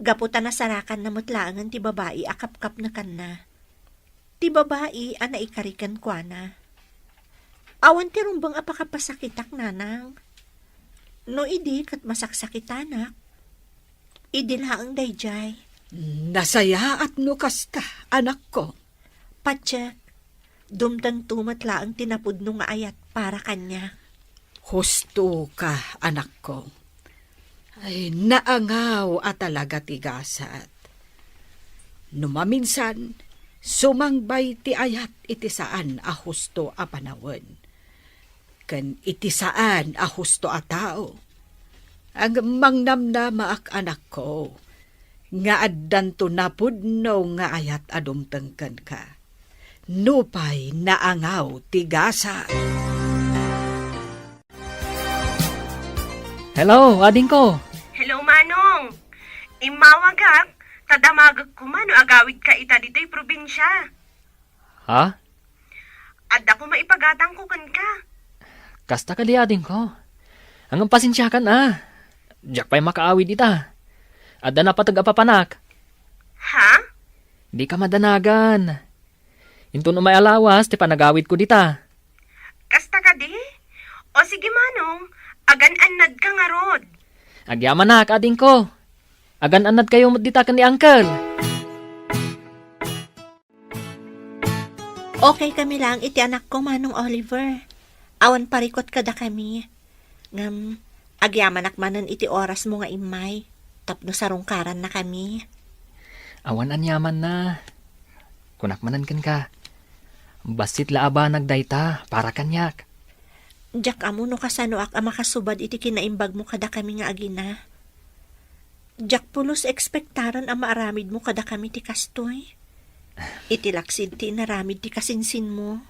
gapu ta nasarakanna met laengen ti babai a kapkapnekanna. Ti babai a naikari kenkuana. Awan ti rumbeng a pakapasakitak, nanang. No idi ket masaksakitanak, idi laeng daydiay. Nasayaat no kasta, anakko. Patiek, dumtengto met laeng ti napudno nga ayat para kaniak. Husto ka, anakko. Ay, naangaw a talaga ti gasat. No maminsan, sumangbay ti ayat iti saan a husto a panawen. Ken iti saan a husto a tao. Ngem mangnamnamaak, anakko, nga addanto napudno nga ayat a dumteng kenka. Nupay naangaw ti gasat. Hello, adingko. Hello, Manong. Immawagak, ta damagek koma no agawidka ita ditoy probinsia. Ha? Adda koma ipagatangko kenka. Kasta kadi, adingko. Ngem pasensiakan a. Diak pay makaawid ita. Adda napateg a papanak. Ha? Dika madanagan. Inton umay a lawas ti panagawidko dita. Kasta kadi? O sige, Manong, agan-annadka ngarud. Agyamanak, adingko. Agan-annadkayo met dita ken ni Uncle. Okay kami laeng iti anakko, Manong Oliver. Awan parikut kadakami. Ngem, agyamanak manen iti orasmo nga immay, tapno sarungkarannakami. Awan aniamanna. Kunak manen kenka, bassit la a banag dayta para kaniak. Diak ammo no kasanoak a makasubad iti kinaimbagmo kadakami nga agina. Diak pulos ekspektaren a maaramidmo kadakami ti kastoy. Iti laksid ti inaramid ti kasinsinmo.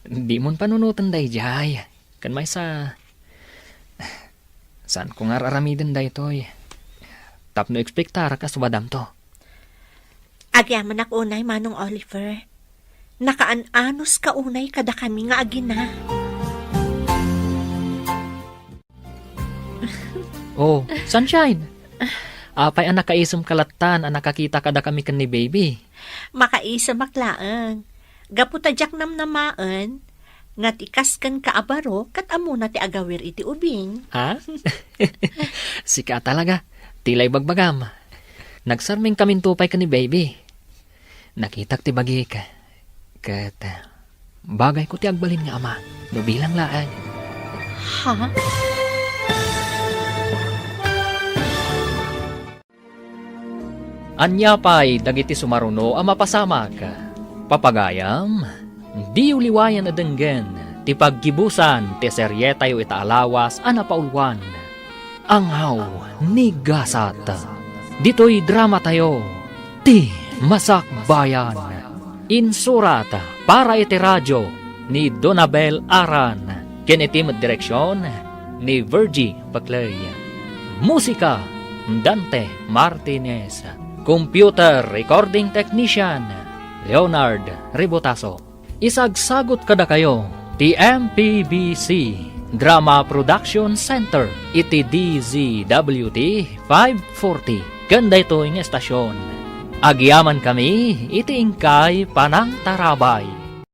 Dimon panunoten daydiay. Ken maysa, saanko nga ar-aramiden daytoy. Tapno ekspektarak a subadamto. Agyamanak unay, Manong Oliver. Nakaan-anuska unay kadakami nga agina. Oh, Sunshine! Apay a nakaisumka lattan a nakakita kadakami ken ni Baby? Makaisemak laeng. Gapu ta diak namnamaen nga ti kas kenka a baro ket ammona ti agawir iti ubing. Ha? Sika talaga. Tila ibagbagam. Nagsarmingkaminto pay ken ni Baby. Nakitak ti bagik, ket bagayko ti agbalin nga ama, no bilang laeng. Ha? Ania pay dagiti sumaruno a mapasamak? Papagayam, diyo liwayan a denggen ti paggibusan ti serietayo ita a lawas a napaulwan. Angaw ni Gasat. Ditoy dramatayo, Ti Masakbayan. Insurat para iti radio ni Donabel Aran, ken iti met direksion ni Virgie Paclay. Musika, Dante Martinez. Computer recording technician, Leonard Rebotaso. Isagsagut kadakayo ti M P B C Drama Production Center iti D Z W T five forty ken daytoy nga estasion. Agyamankami iti inkay panangtarabay.